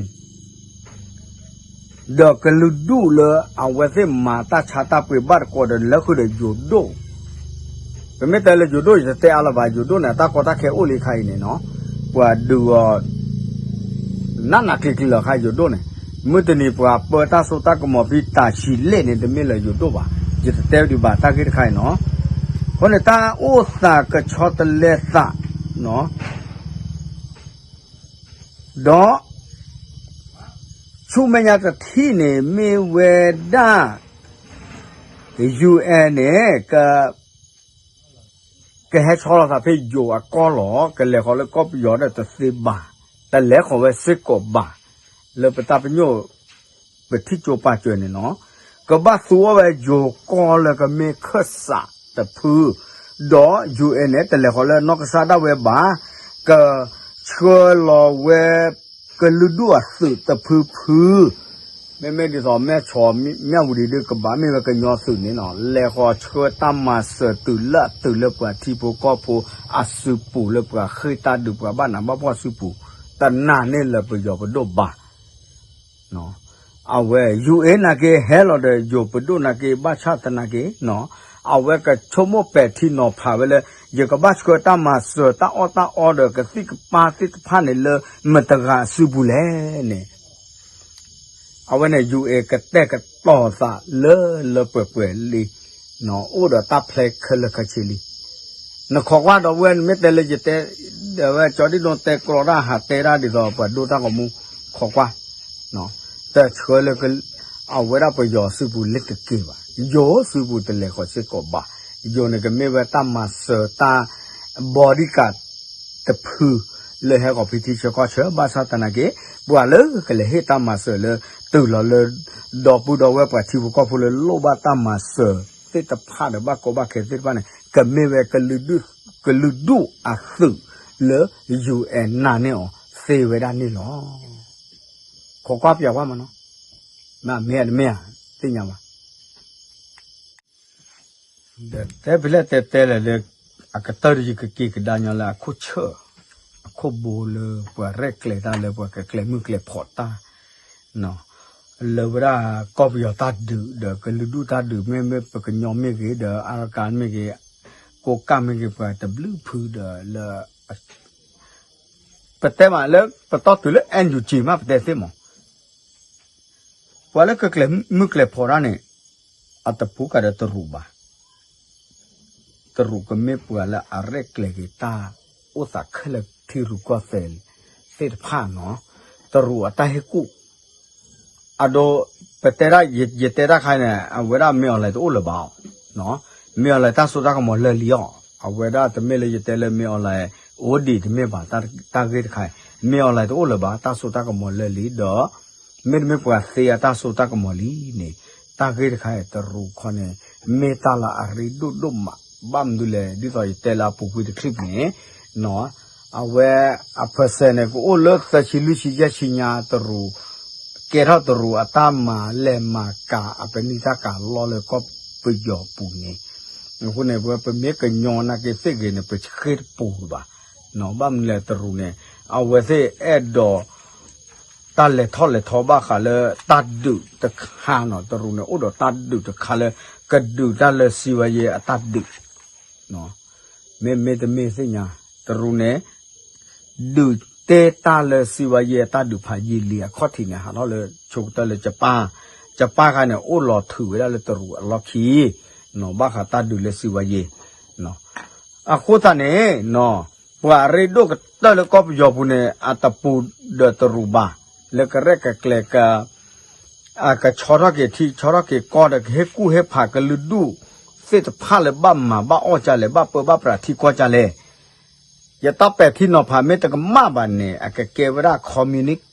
ဒီးကလုာ်ဒူၣ်လၢအဝဲသ့ၣ်မၤတၢ်ဆါတၢ်ပှ့ၤဘၣ်တကိးဒီး လဲၤဃုာ်ဒီးယိၤဒိၣ် ပမ့ၢ်တဲလၢယိၤဒိၣ် ယတတဲအါလၢၤဘၣ် ယိၤဒိၣ်န့ၣ် အတၢ်ကီတၢ်ခဲအိၣ်လံခါအံၤန့ၣ်နီၤ ပှၤဒုးအီၤ နးနးကျံၤကျံၤလီၤခါယိၤဒိၣ်န့ၣ် မုၢ်တနံၤပှၤပၢတၢ်စိတၢ်ကမီၤဖဲတၢ်ဆံးလဲၣ်န့ၣ် တမ့ၢ်လၢယိၤဒိၣ်ဘၣ် ယတတဲဒံးဘၣ်တၢ်ဂ့ၢ်တခါအံၤနီၤ အဃိန့ၣ် တၢ်အိၣ်သးကဆီတလဲသး ဒီး ဆူမဲာ်ညါတထံၣ်န့ၣ် မ့ၢ်ဝဲဒၣ် UN န့ၣ် ကဟဲဆီလီၤသးဖဲယိၤအကီၢ်လီၤ ကလဲၤဃီၤလၢကီၢ်ပယီၤဒီးတသ့ဘၣ် တလဲၤဃီၤဝဲစ့ၢ်ကီးဘၣ် လၢပတၢ်ပညိၣ် ပထံၣ်ကၠိပာ်စၢၤန့ၣ်နီၤ ကဘၣ်သူအီၤဝဲယိၤကီၢ်လၢကမ့ၢ်ခၢၣ်စးတဖု ဒီး UN န့ၣ် တလဲၤဃီၤလၢနီၢ်ကစၢ်ဒၣ်ဝဲဘၣ် ကဆှၢလီၤဝဲ ကလုာ်ဒူၣ်အသုးတဖုဖု မ့မ့ၢ်ဒ်သိး မဲၢ်ဆီး မၠၣ်ဝတံၤဒုးကဘၣ်မ့ၢ်ဝဲကညီသုးန့ၣ်နီၤ လဲၤဃီၤဆှၢတၢ်မၤစၢၤတုၤလၢအတုၤလၢပှၤထံဖိကီၢ်ဖိအစုပူၤလၢပှၤဃ့ၢ်တၢ်ဒုးပှၤဘၣ်နးဘၣ်ဖှီၣ်အစုပူၤ တနာ်န့ၢ်လၢပယီၤပဒိၣ်ဘၣ် အဝဲ UN နာ်က့ ဟဲလီၤဒီးယိၤပဒိၣ်နာ်က့ ဘၣ်ဆၣ်သနာ်က့ အဝဲကဆိကမိၣ်ပဲာ်ထံနီၤဖးဝဲလၢ ယကဘၣ်ဆှၢတၢ်မၤစၢၤတၢ်အီၣ်တၢ်အီဒီးကသံၣ်ကပၤသ့ၣ်တဖၣ်န့ၣ်လၢ မတၤဂၤအစုပူၤလဲၣ်န့ၣ် အဝဲန့ၣ် UN ကတဲာ်ကတီၤသးလၢလၢပှဲၤပှဲၤလံ အိၣ်ဒီးတၢ်ဖျဲခဲလၢာ်ခဲဆ့လံ နခိးကွၢ်ဒီပုၢ်ဝဲၢ် နမ့ၢ်တဲလၢယတဲ ဒီးဝဲကၠီဒံၣ်ဒိၣ်တဲကြီတၢ်ဟးတဲတၢ်ဒ်သိးပှၤဒိတၢ်ဂီၤမူ ခိးကွၢ် တဆှၢလၢ အဝဲဒၣ်ပယီၤစုပူၤလၢတက့ၢ်ဘၣ် ယိၤစုပူၤတလဲၤဃီၤစ့ၢ်ကီးဘၣ် ယိၤန့ၣ်ကမ့ၢ်ဝဲတၢ်မၤစၢၤတၢ် bodyguard တဖု လၢဟဲဃီၤဖံထံဆၢကီၢ်ဆၢ ဘၣ်ဆၣ်သနာ်က့ ပှၤလၢကလဲၤဟ့ၣ်တၢ်မၤစၢၤလၢ တုၤလီၤလၢ ဒီပုၢ်ဒီဝဲၢ်ပှၤထံဖိကီၢ်ဖိလၢလိၣ်ဘၣ်တၢ်မၤစၢၤသ့ၣ်တဖၣ်ဒီးဘၣ်ကီဘၣ်ခဲသ့ၣ်တဖၣ်န့ၣ် ကမ့ၢ်ဝဲ ကလုာ်ဒူၣ်အသုးလၢ UN နာ်န့ၢ်အီၤသ့ဝဲဒၣ်န့ၣ်လီၤ. ခိးကွၢ်ပၠးကွၢ်မနီၤ, မ့ၢ်ဧါတမ့ၢ်ဧါ, သ့ၣ်ညါဘၣ်. ဒီးတဲဖဲလဲၣ်တဲတဲလဲၣ်လၢ အကတၢၢ်ဒီးယကက့ၤကဒါညီလၢအခိၣ်ဆၢၣ်, အခိၣ်ဘိလၢပှၤရဲၣ်ကျဲၤတၢ်လၢပှၤကကျဲၤမုၢ်ကျဲၤဖီးတၢ် လၢဝဲဒၣ်ကီၢ်ပယီၤတၢ်ဒုးဒီးကလုာ်ဒူၣ်တၢ်ဒုး မ့မ့ၢ်ပကညီမ့ၢ်ဂ့ၤ ဒီးအါရကၤမ့ၢ်ဂ့ၤ ကိးကၢ်မ့ၢ်ဂ့ၤ ပှၤတဘျုးဖုဒီးလၢ ပတဲမးလၢပတီၢ်တုၤလၢ NUG မးပတဲသ့မး ပှၤလၢကကျဲၤမုၢ်ကျဲၤဖီးတၢ်န့ၣ် အတပူၤကဒီးတရူးဘၣ်. တရူးကမ့ၢ်ပှၤလၢအရဲၣ်ကျဲၤက့ၤတၢ်အိၣ်သးခဲလၢာ်ထံရူၢ်ကီၢ်သဲးသ့ၣ်တဖၣ်နီၤ, တရူးအတၢ်ဟ့ၣ်ကူၣ် အဒိ ပတဲဒၣ် ယတဲတၢ်ခါန့ၣ် အဝဲဒၣ်မ့ၢ်အီၤလဲၣ်တအိၣ်လၢၤဘၣ်အီၤ, မ့ၢ်အီၤလဲၣ်တၢ်စိတၢ်ကမီၤလၢာ်လံအီၤ, အဝဲဒၣ်တမ့ၢ်လၢယတဲလၢမ့ၢ်အီၤလဲၣ် အိၣ်ဒံးတမ့ၢ်ဘၣ်, တၢ်ဂ့ၢ်တခါ မ့ၢ်အီၤလဲၣ်တအိၣ်လၢၤဘၣ် တၢ်စိတၢ်ကမီၤလၢာ်လံဒီး မ့တမ့ၢ်ပှၤသ့အတၢ်စိတၢ်ကမီၤလံန့ၣ်, တၢ်ဂ့ၢ်တခါအံၤတရူးခီန့ၣ် မ့ၢ်တၢ်လၢအရ့ဒိၣ်ဒိၣ်မး, ဘၣ်မနုၤလဲၣ် ဒ်သိးယတဲလၢအပူၤကွံာ်တချံးန့ၣ် အဝဲအ percent န့ၣ် ကအိၣ်လၢသၢဆံလွံၢ်ဆံယဲၢ်ဆံညါတရူး, ကဲထီၣ်တရူးအတၢ်မၤလဲၢ်မၤကၤအပနံာ်တၢ်ကၤလီၢ်လၢကီၢ်ပယီၤပူၤန့ၣ်, အဃိန့ၣ် ပမ့ၢ်ကညီနာ်က့သ့ၣ်ဂ့ၤန့ၣ် ပဃ့တပူၤဘၣ်, ဘၣ်မနုၤလဲၣ်တရူးန့ၣ် အဝဲသ့ၣ်အဲၣ်ဒိး တၢ်လဲၤထီၣ်လဲၤထီဘၣ်ဃးလၢတၢ်ဒုးတခါနီၤ, တရူးန့ၣ် အိၣ်ဒီးတၢ်ဒုးတခါလၢ ကဒုးတၢ်လၢစံးဝဲယဲအတၢ်ဒုး, မ့မ့ၢ်တမ့ၢ်သ့ၣ်ညါ, တရူးန့ၣ် ဒုးတဲတၢ်လၢစံးဝဲယဲအတၢ်ဒုးဖးယံာ်လံအခီၣ်ထံးန့ၣ် ဟးထီၣ်လၢဆိကတၢၢ်လၢ ကပၢ်ခါန့ၣ် အိၣ်လီၤထုးဝဲဒၣ်လၢတရူးအလီၢ်ခံ ဘၣ်ဃးတၢ်ဒုးလၢစံးဝဲယဲ အဃိသတးန့ၣ် ပှၤအရ့ဒိၣ်ကတၢၢ်လၢကီၢ်ပယီၤပူၤန့ၣ် အတပူၤဒီးတရူးဘၣ်, လၢကရဲၣ်ကကျဲၤက ကဆီထီၣ်က့ၤထံ ဆီထီၣ်က့ၤကီၢ်ဒီး ကဟ့ၣ်ကူၣ်ဟ့ၣ်ဖးကလုာ်ဒူၣ်သ့ၣ်တဖၣ်လၢဘၣ်မၤဘၣ်အီၣ်ကလဲၣ်, ဘၣ်ပၢဘၣ်ပြးထံကီၢ်ကလဲၣ်, ယတၢ်ပဲာ်ထံနီၤဖးမ့ၢ်တကမၣ်ဘၣ်န့ၣ် အကကဲဝဲဒၣ် communist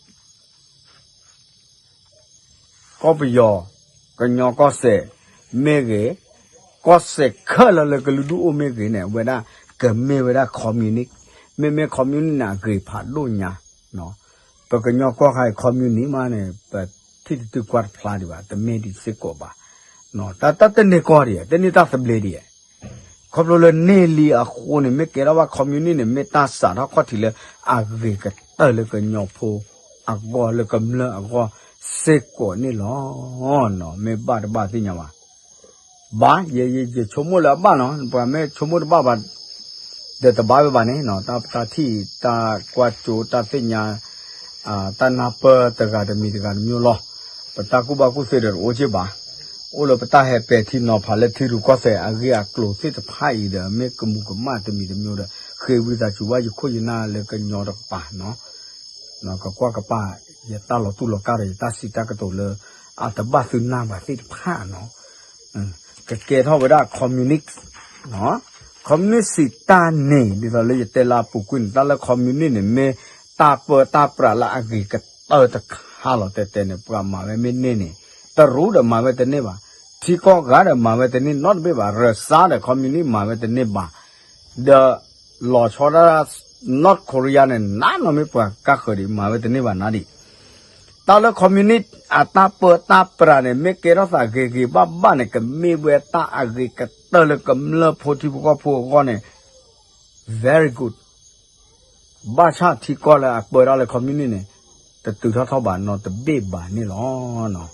ကီၢ်ပယီၤ, ကညီကီၢ်စဲၣ်မ့ၢ်ဂ့ၤ, ကီၢ်စဲၣ်ခဲလၢာ်လၢကလုာ်ဒူၣ်အိၣ်မ့ၢ်ဂ့ၤန့ၣ် အဝဲဒၣ်ကမ့ၢ်ဝဲဒၣ် communist, မ့မ့ၢ် communist န့ၣ် အဂ့ၤဖးဒိၣ်ညါ, ပကညီကီၢ်ခါအံၤ communist မးန့ၣ် ပထံၣ်တတုၤကွၢ်တဖျါဒံးဘၣ်, တမ့ၢ်ဒ်စ့ၢ်ကီးဘၣ်, တၢ်တန့ၢ်ကီၢ်ဒံး တန့ၢ်တၢ်သဘျ့ဒံး ခီဖျိလၢန့ၢ်လံအဃိန့ၣ် မ့ၢ်ကဲထီၣ်ဘၣ် communist န့ၣ် မ့ၢ်တၢ်စးထီၣ်ခီၣ်ထံးလၢအဂ့ၤကတၢၢ်လၢကညီဖိအဂီၢ် လၢကမျၢၢ်အဂီၢ်စ့ၢ်ကီးန့ၣ်လီၤ. မ့ၢ်ဘၣ်တဘၣ်သ့ၣ်ညါဘၣ်, ဘၣ် ယ ယ ယဆိကမိၣ်လၢအဘၣ်နီၤ, ပှၤမ့ၢ်ဆိကမိၣ်တဘၣ်ဘၣ် ဒီးတဘၣ်ဝဲဘၣ်န့ၣ် တၢ် တၢ်ထံၣ် တၢ်ကွၢ်စိ တၢ်သ့ၣ်ညါ တၢ်နၢ်ပၢၢ်တဂၤတမံၤတဂၤတမျိုးလီၤ. ပတၢ်ကူၣ်ဘၣ်ကူၣ်သ့ဒီးတအိၣ်က့ၢ်ဘၣ်. အိၣ်လၢပတၢ်ဟဲပဲာ်ထံနီၤဖးလၢထံရူၢ်ကီၢ်သဲးအဂ့ၢ်အကျိၤသ့ၣ်တဖၣ်အံၤဒီး မ့ၢ်ကမူၤကမၣ်တမံၤတမျိုးဒီး ဃ့ဝံသးစူၤဘၣ်ယခိၣ်ယနၢ်လၢကညီတကပၤနီၤ ကကွၢ်ကပၤ ယတၢ်လီၤတူၢ်လီၤကာ်ဒီးယတၢ်စံးတၢ်ကတိၤလၢ အတဘၣ်သုနၢ်ဘၣ်သ့ၣ်တဖၣ်နီၤ ကကဲထီၣ်ဝဲဒၣ် communist, communist စံးတၢ်န့ၣ် ဒ်သိးလၢယတဲလၢအပူၤကွံာ်န့ၣ် တၢ်လၢ communist န့ၣ် မ့ၢ်တၢ်ပၢတၢ်ပြးလၢအဂ့ၤကတၢၢ်တခါလီၤ. တဲတဲန့ၣ် ပှၤမၤဝဲမ့ၢ်န့ၢ်န့ၣ် တရူးဒီးမၤဝဲတန့ၢ်ဘၣ်, ထံကီၢ်ဂၤဒီးမၤဝဲတန့ၢ်နီတဘ့ၣ်ဘၣ်, ရၢစါဒီး communist မၤဝဲတန့ၢ်ဘၣ်, ဒီးလီၤဆီဒၣ် North Korea န့ၣ် နးနီၤမ့ၢ်ပှၤကါဃၢၤဒံး မၤဝဲတန့ၢ်ဘၣ်နၤဒံး တၢ်လၢ communist အတၢ်ပၢတၢ်ပြးန့ၣ် မ့ၢ်ကဲထီၣ်သးဂ့ၤဂ့ၤဘၣ်ဘၣ်န့ၣ် ကမ့ၢ်ဝဲတၢ်အဂ့ၤကတၢၢ်လၢကမျၢၢ်ဖိထံဖိကီၢ်ဖိအဂီၢ်န့ၣ် very good. ဘၣ်ဆၣ်ထံကီၢ်လၢအပၢတၢ်လၢ communist န့ၣ် တတုၤထီၣ်ထီၣ်ဘၣ်နီတဘ့ၣ်ဘၣ်န့ၣ်လီ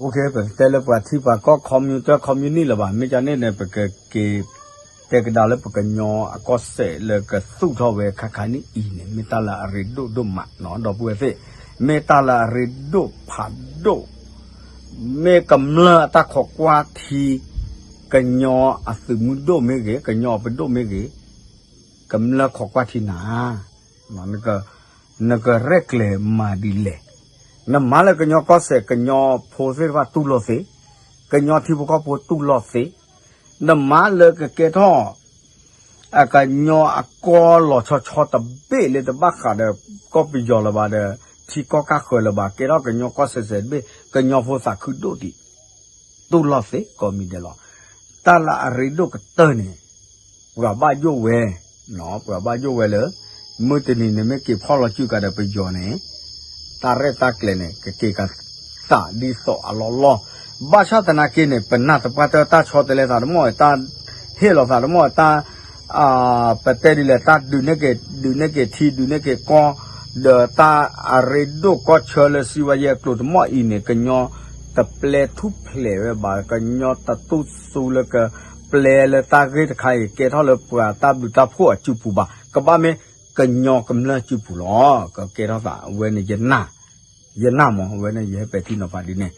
ၤ. ပကတဲလၢပှၤထံပှၤကီၢ် communist communist လၢၤဘၣ်, မ့ၢ်ကန့ၣ်န့ၣ် ပကက့ၤ တဲကဒါလၢပကညီအကီၢ်စဲၣ်လၢကသူၣ်ထီၣ်ဝဲခါခါနံၣ်အံၤန့ၣ် မ့ၢ်တၢ်လၢအရ့ဒိၣ်ဒိၣ်မးနီၤ ဒီပုၢ်ဝဲၢ်သ့ၣ်, မ့ၢ်တၢ်လၢအရ့ဒိၣ်ဖးဒိၣ်, မ့ၢ်ကမျၢၢ်အတၢ်ခိးကွၢ်ထံ, ကညီအသုးမုၢ်ဒိၣ်မ့ၢ်ဂ့ၤ, ကညီအပဒိၣ်မ့ၢ်ဂ့ၤ, ကမျၢၢ်ခိးကွၢ်ထံနၤ နကရဲၣ်ကျဲၤမၤဒ်လဲၣ်. နမၤလၢကညီကီၢ်စဲၣ် ကညီဖိသ့ၣ်တဖၣ်တူၢ်လိာ်သ့, ကညီထံဖိကီၢ်ဖိတူၢ်လိာ်သ့, နမၤလၢကကဲထီၣ် အကညီအကီၢ်လီၤဆီဆီတဘ့ၣ်လၢတဘၣ်ဃးဒီးကီၢ်ပယီၤလၢၤဘၣ်ဒီး ထံကီၢ်ကါဃၢၤလၢၤဘၣ် ကဲထီၣ်ကညီကီၢ်စဲၣ်စဲၣ်တဘ့ၣ် ကညီဖိသးခုဒိၣ်ဒံး တူၢ်လိာ်သ့ ကိးမံၤဒဲးလီၤ. တၢ်လၢအရ့ဒိၣ်ကတၢၢ်န့ၣ် ပှၤဘၣ်ယိၣ်ဝဲ, ပှၤဘၣ်ယိၣ်ဝဲလၢ မုၢ်တနံၤန့ၣ်မ့ၢ်က့ၤဖီၣ်လီၤစုကၤဒီးပယီၤန့ၣ် တၢ်ရဲၣ်တၢ်ကျဲၤန့ၣ် ကက့ၤကသးဒ်သိးအလီၢ်လီၢ်, ဘၣ်ဆၣ်သနာ်က့န့ၣ် ပနၢ်သပှၢ်တၢၢ်တၢ်ဆီတလဲသးတမီၢ် တၢ်ဟ့ၣ်လီၤသးတမီၢ် တၢ် ပတဲဒ်လဲၣ် တၢ်ဒုးန့ၢ်က့ၤ ဒုးန့ၢ်က့ၤထံ ဒုးန့ၢ်က့ၤကီၢ် ဒီးတၢ်အရ့ဒိၣ်ကီၢ်ဆၢလၢစံဝဲယဲၢ်အကျိၤတမီၢ်အံၤန့ၣ် ကညီတပျဲထူၣ်ဖျဲးဝဲဘၣ် ကညီတတူၢ်စူလၢကပျဲလၢတၢ်ဂ့ၢ်တခါအံၤ ကဲထီၣ်လၢပှၤတၢ်ဘျုးတၢ်ဖှိၣ်အစုပူၤဘၣ် ကဘၣ်မ့ၢ်ကညီကမျၢၢ်စုပူၤလီၤ ကကဲထီၣ်သးဝဲန့ၣ် ယနာ်မး ဝဲန့ၣ်ယဟဲပဲာ်ထံနီၤဖးဒ်န့ၣ်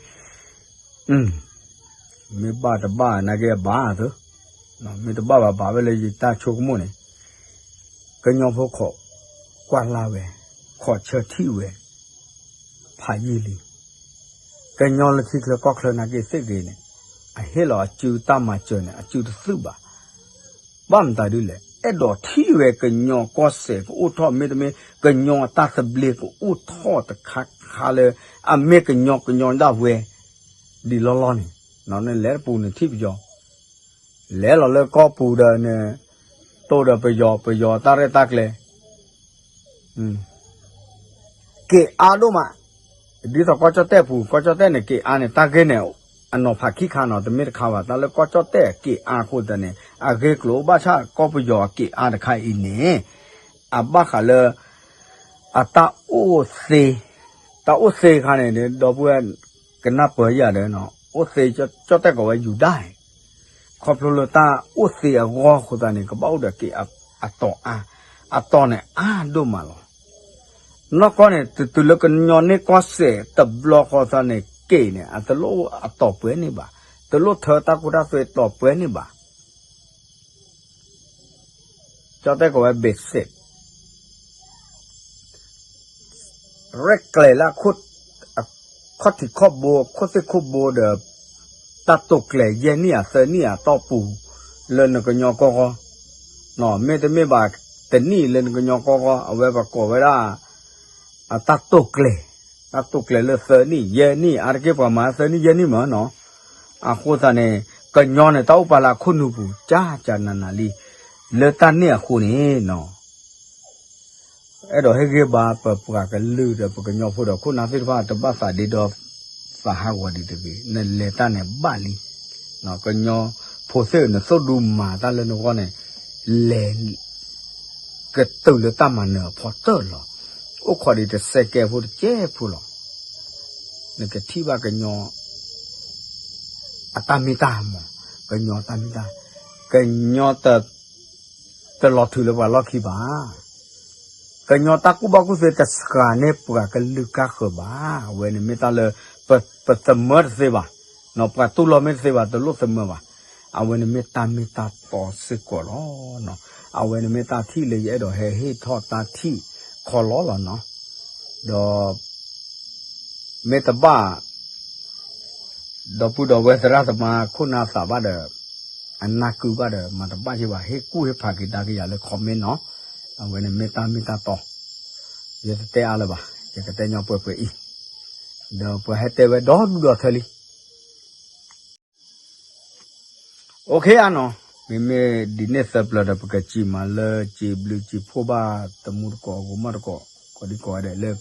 မ့ၢ်ဘၣ်တဘၣ်နာ်က့ဘၣ်သၢ, မ့ၢ်တဘၣ်ဘၣ်ဘၣ်ဝဲလၢယတၢ်ဆိကမိၣ်န့ၣ်, ကညီဖိခိးကွၢ်လၢ်ဝဲ, ခိးဆၢထံၣ်ဝဲ, ဖးယံာ်လံ. ကညီလၢခံချၢကီၢ်ချၢနာ်က့သ့ၣ်ဂ့ၤန့ၣ်, အဟ့ၣ်လီၤအစုတၢ်မၤစၢၤန့ၣ် အစုတသုၣ်ဘၣ်. ဘၣ်မတၤဒ်လဲၣ်, အဲၣ်ဒိးထံၣ်ဝဲကညီကီၢ်စဲၣ်ကအိၣ်ထီၣ် မ့တမ့ၢ် ကညီအတၢ်သဘျ့ကအိၣ်ထီၣ်တခါခါလၢ အမ့ၢ်ကညီကညီဒၣ်ဝဲ ဒ်လီၢ်လီၢ်န့ၣ်, နလဲၤတပူၤန့ၣ်ထံၣ်ပယီၤ, လဲၤလီၤလၢကီၢ်ပူၤဒီးန့ၣ်, တိၢ်ဒီးပယီၤ ပယီၤတၢ်ရဲၣ်တၢ်ကျဲၤ က့ၤအါဒိၣ်မး, ဒ်သိးကီၢ်ကၠီၣ်တဲၣ်ပူၤ ကီၢ်ကၠီၣ်တဲၣ်န့ၣ် က့ၤအါန့ၣ် တၢ်ဂ့ၢ်န့ၣ် အနီၤဖးခံခါနီၤ တမ့ၢ်တခါဘၣ် တၢ်လၢကီၢ်ကၠီၣ်တဲၣ်အက့ၤအါအဃိသတးန့ၣ် အဂ့ၢ်ကျိၤအိၣ်ဘၣ်ဆၣ် ကီၢ်ပယီၤအက့ၤအါတခါအံၤန့ၣ်, အဘၣ်ဃးလၢ အတၢ်အိၣ်သ့, တၢ်အိၣ်သ့ခါန့ၣ် ဒီပုၢ်ဝဲၢ်ကနၢ်ပၢၢ်ယၤဒီး အိၣ်သ့ကၠီၣ်တဲၣ်ကိးဝဲယူၤဒၣ် ခီဖျိလၢတၢ်အိၣ်သ့အဂီၢ်အဃိသတးန့ၣ် ကဘၣ်အိၣ်ဒီးက့ၤအတီၤအါ, အတီၤန့ၣ်အါဒိၣ်မးလီၤ. နီၢ်ကီၢ်န့ၣ် တတုၤလၢကညီန့ၢ်ကီၢ်စဲၣ်တဘျီဃီသတးန့ၣ် က့ၤန့ၣ် အတလိၣ်အတီၤပှဲၤန့ၣ်ဘၣ်, တလိၣ်ထၢတၢ်ကူတၢ်သွဲတီၤပှဲၤန့ၣ်ဘၣ်. ကၠီၣ်တဲၣ်ကိးဝဲ basic ရဲၣ်ကျဲၤလၢအခိၣ်, အခီၣ်ထံးခီၣ်ဘိ အခိၣ်သ့ၣ်ခိၣ်ဘိဒီး တၢ်တိာ်ကျဲၤယဲၢ်နံၣ်ဧါသၢနံၣ်ဧါတီၢ်ပူၤ လၢနကညီကီၢ်ဂီၢ်, မ့တမ့ၢ်ဘၣ်တနံၣ်လၢနကညီကီၢ်ဂီၢ် အဝဲပကိးဝဲဒၣ် အတၢ်တိာ်ကျဲၤ, တၢ်တိာ်ကျဲၤလၢသၢနံၣ်ယဲၢ်နံၣ် အါတက့ၢ်ပှၤမၤသၢနံၣ်ယဲၢ်နံၣ်မးနီၤ, အဃိသတးန့ၣ် ကညီန့ၣ် တၢ်အိၣ်ပာ်လၢအခိၣ်နူာ်ပူၤ ကၢ်ကၢ်နးနးလံ, လၢတၢ်န့ၣ်အဃိန့ၣ်နီၤ အဲၣ်ဒိးဟ့ၣ်ဂံၢ်ဘါပပှၤကလုာ်ဒီးပကညီဖိဒီးခိၣ်နၢ်သ့ၣ်တဖၣ် တဘၣ်သးဒ့ဒီသးဟးဂီၤဒံးတဂ့ၤ, နလဲၤတၢ်န့ၣ်ဘၣ်လံ, ကညီဖိသ့ၣ်နသိၣ်ဒူမၤတၢ်လၢနဂီၢ်န့ၣ်, လဲၤ ကတုၤလၢတၢ်မၤနၢၤအဖီတၢၢ်လီၤ, အိၣ်ခိးဒံးတစဲးကဲဖိတကဲဖိလီၤ, နကထံၣ်ဘၣ်ကညီ အတၢ်မ့ၢ်တၢ်မၤ, ကညီတၢ်မ့ၢ်တၢ်, ကညီ တလီၤထုးလၢပှၤလီၢ်ခံဘၣ်. ကညီတၢ်ကူၣ်ဘၣ်ကူၣ်သ့တစှၤန့ၢ်ပှၤကလုာ်ကါဃၢၤဘၣ်. အဝဲန့ၣ်မ့ၢ်တၢ်လၢ ပသမၢတသ့ဘၣ်, ပှၤတူၢ်လိာ်မ့ၢ်တသ့ဘၣ် တလိၣ်သမၢဘၣ်. အဝဲန့ၣ်မ့ၢ်တၢ်မ့ၢ်တၢ်တီစ့ၢ်ကီးလီၤ. အဝဲန့ၣ်မ့ၢ်တၢ်ထံၣ်လၢယအဲၣ်ဒိးဟဲဟ့ၣ်ထီၣ်တၢ်ထံၣ်ခီလီလီၤနီၤ. ဒီး မ့ၢ်တဘၣ် ဒီပုၢ်ဒီဝဲၢ်သရၣ်သမါခိၣ်နၢ်သးဘၣ်ဒီး အနၢ်ကုဘၣ်ဒီး မၤတဘၣ်က့ၤဘၣ် ဟ့ၣ်ကူၣ်ဟ့ၣ်ဖးက့ၤဒါက့ၤယၤလၢ comment နီၤ. အဝဲန့ၣ်မ့ၢ်တၢ်မ့ၢ်တၢ်တီ, ယတတဲအါလၢၤဘၣ်, ယကတဲညီပှဲၤပှဲၤအံၤ, ဒီးပှၤဟဲတဲဝဲဒီဒူၣ်ဒီထၢလံ OK အါနီၤ, မ့မ့ၢ်ဒ်န့ၣ်သၢပျၢၤဒီး ပကစံးမးလၢစံးဘျုးစံးဖှိၣ်ဘၣ်တမူတကိး အဂီၢ်မီၢ်တကိး ကိးဒံကိးဂၤဒဲးလၢ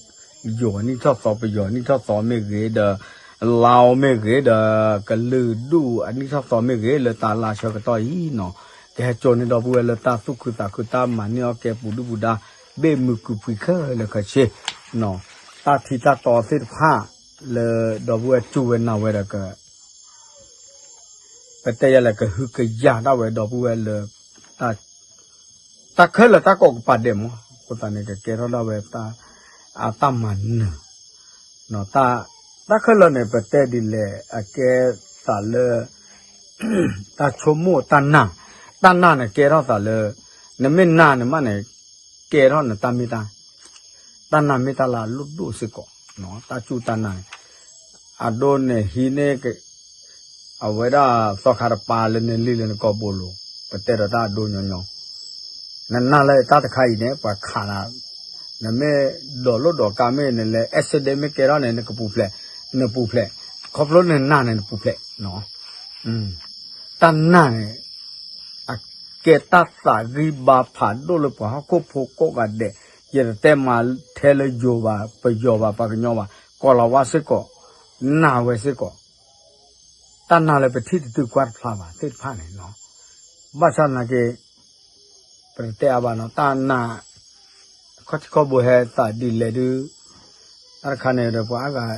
ယိၤအနံၣ်ထီၣ်သီ ပယီၤအနံၣ်ထီၣ်သီမ့ၢ်ဂ့ၤဒီး လါအိၣ်မ့ၢ်ဂ့ၤဒီး ကလုာ်ဒူၣ်အနံၣ်ထီၣ်သီမ့ၢ်ဂ့ၤ လၢတၢ်လါဆၢကတီၢ်အံၤနီၤ, ကဟဲကၠိန့ၢ်ဒီပုၢ်ဝဲၢ်လၢတၢ်သူၣ်ခုသးခု တၢ်မၤန့ၢ်အီၣ်ကဲပူၤဒုၣ်ပူၤဒါ ဘ့ၣ်မုာ်ကုာ်ပှံၤခဲလၢာ်ခဲဆ့ တၢ်ထံတၢ်တီသ့ၣ်တဖၣ် လၢဒီပုၢ်ဝဲၢ်စူၢ်ဝဲနာ်ဝဲဒီးက ပတဲယၤလဲၣ် ကဟုကယာ်ဒၣ်ဝဲဒီပုၢ်ဝဲၢ်လၢ တၢ်ခဲလၢာ်တၢ်ကိးကပၤဒဲးမး အဃိသတးန့ၣ် ကကဲထီၣ်ဒၣ်ဝဲ အတၢ်မၤနၢၤ တၢ်ခဲလၢာ်န့ၣ် ပတဲဒ်လဲၣ် အကဲသးလၢ တၢ်ဆိကမိၣ်တၢ်နာ်, တၢ်နာ်န့ၣ်ကဲထီၣ်သးလၢ နမ့ၢ်နာ်န့ၣ်မးန့ၣ် ကဲထီၣ်နတၢ်မ့ၢ်တၢ်, တၢ်နာ်မ့ၢ်တၢ်လၢအလိၣ်ဒိၣ်စ့ၢ်ကီး, တၢ်စူၢ်တၢ်နာ်န့ၣ် အဒိန့ၣ်ဟံးန့ၢ် အဝဲဒၣ်သီခါတပၤလၢနလံၢ်လၢနကိာ်ဘိလိၤ, ပတဲဒီးတၢ်အဒိညီညီ, နနာ်လၢတၢ်တခါအံၤန့ၣ် ပှၤခးနၤ, နမ့ၢ်ဒိးလိၣ်ဒိးကါမ့ၢ် နလဲၤ accident မ့ၢ်ကဲထီၣ်န့ၣ် နကပူၤဖျဲး, နပူၤဖျဲး, ခီဖျိနနာ်န့ၣ် နပူၤဖျဲး တၢ်နာ်န့ၣ် အကဲတၢ်သးဂံၢ်ဘါဖးဒိၣ်လၢပှၤဟီၣ်ခိၣ်ဖိကိးဂၤဒဲး, ယတတဲမၤထဲလၢယိၤဘၣ် ပယီၤဘၣ် ပှၤကညီဘၣ် ကိးလီၤဝါစ့ၢ်ကီး, နာ်ဝဲစ့ၢ်ကီး, တၢ်နာ်လၢပထံၣ်တတုၤကွၢ်တဖျါဘၣ်သ့ၣ်တဖၣ်န့ၣ်, ဘၣ်ဆၣ်သနာ်က့ ပတတဲအါဘၣ်နီၤ တၢ်နာ် ခီၣ်ထံးခီၣ်ဘိဟဲသးဒ်လဲၣ်ဒုး တၢ်တခါန့ၣ်ဒီးပှၤအါဂၤ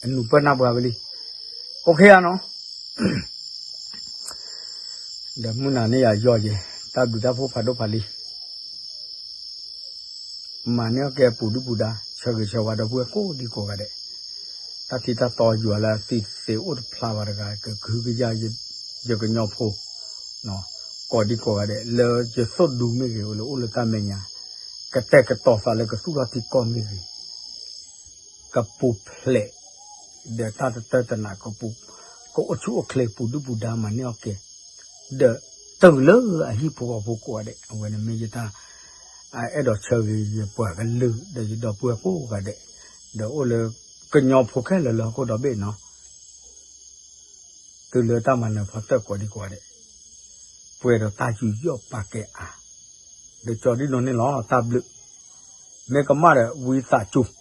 အနူၤပၢၢ်နၢ်ပှၤဝဲလံ OK ဧါနီၤ ဒီးမုၢ်နၤန့ၣ်ယၤယီၤယဲ တၢ်ဘျုးတၢ်ဖှိၣ်ဖးဒိၣ်ဖးလံ မၤန့ၢ်အီၣ်ကဲပူၤဒုၣ်ပူၤဒါ ဆၢဂ့ၤဆၢဝါဒီပုၢ်ဝဲၢ်ကိးဒံကိးဂၤဒဲး တၢ်ထံတၢ်တီယွၤလၢအသံသ့အိၣ်တဖျါဘၣ်တဂၤ ကကဟုကယာ်ယကညီဖိ ကိးဒံကိးဂၤဒဲး လၢယသိၣ်ဒူမ့ၢ်ဂ့ၤ လၢအိၣ်လၢတၢ်မဲာ်ညါ ကတဲာ်ကတီၤသးလၢကသူၣ်ထီၣ်ထံကီၢ်မ့ၢ်ဂ့ၤ ကပူၤဖျဲး ဒီးတၢ်တတၢတနးကပူၤ ကအိၣ်ဆူၣ်အိၣ်ချ့ပူၤဒုၣ်ပူၤဒါမၤန့ၢ်အီၣ်ကဲ ဒီးတုၤလၢအဟံၣ်ဖိဃီဖိကိးဂၤဒဲး အဝဲန့ၣ်မ့ၢ်ယတၢ် အဲၣ်ဒိးဆၢဂ့ၤယပှၤကလုာ် ဒီးယဒီပုၢ်ဝဲၢ်ကိးဂၤဒဲး ဒီးအိၣ်လၢ ကညီဖိခဲလၢာ်လၢဟီၣ်ခိၣ်ဒီဘ့ၣ်နီၤ တုၤလၢတၢ်မၤနၢၤဖီတၢၣ်ကိးဒံကိးဂၤဒဲး ပှဲၤဒီးတၢ်ယူးယီၣ်ပာ်ကဲအါ ဒီးကၠီဒ်နီၢ်န့ၣ်လီၤ တၢ်ဘျုး မ့ၢ်ကမၣ်ဒီးဝံသးစူၤ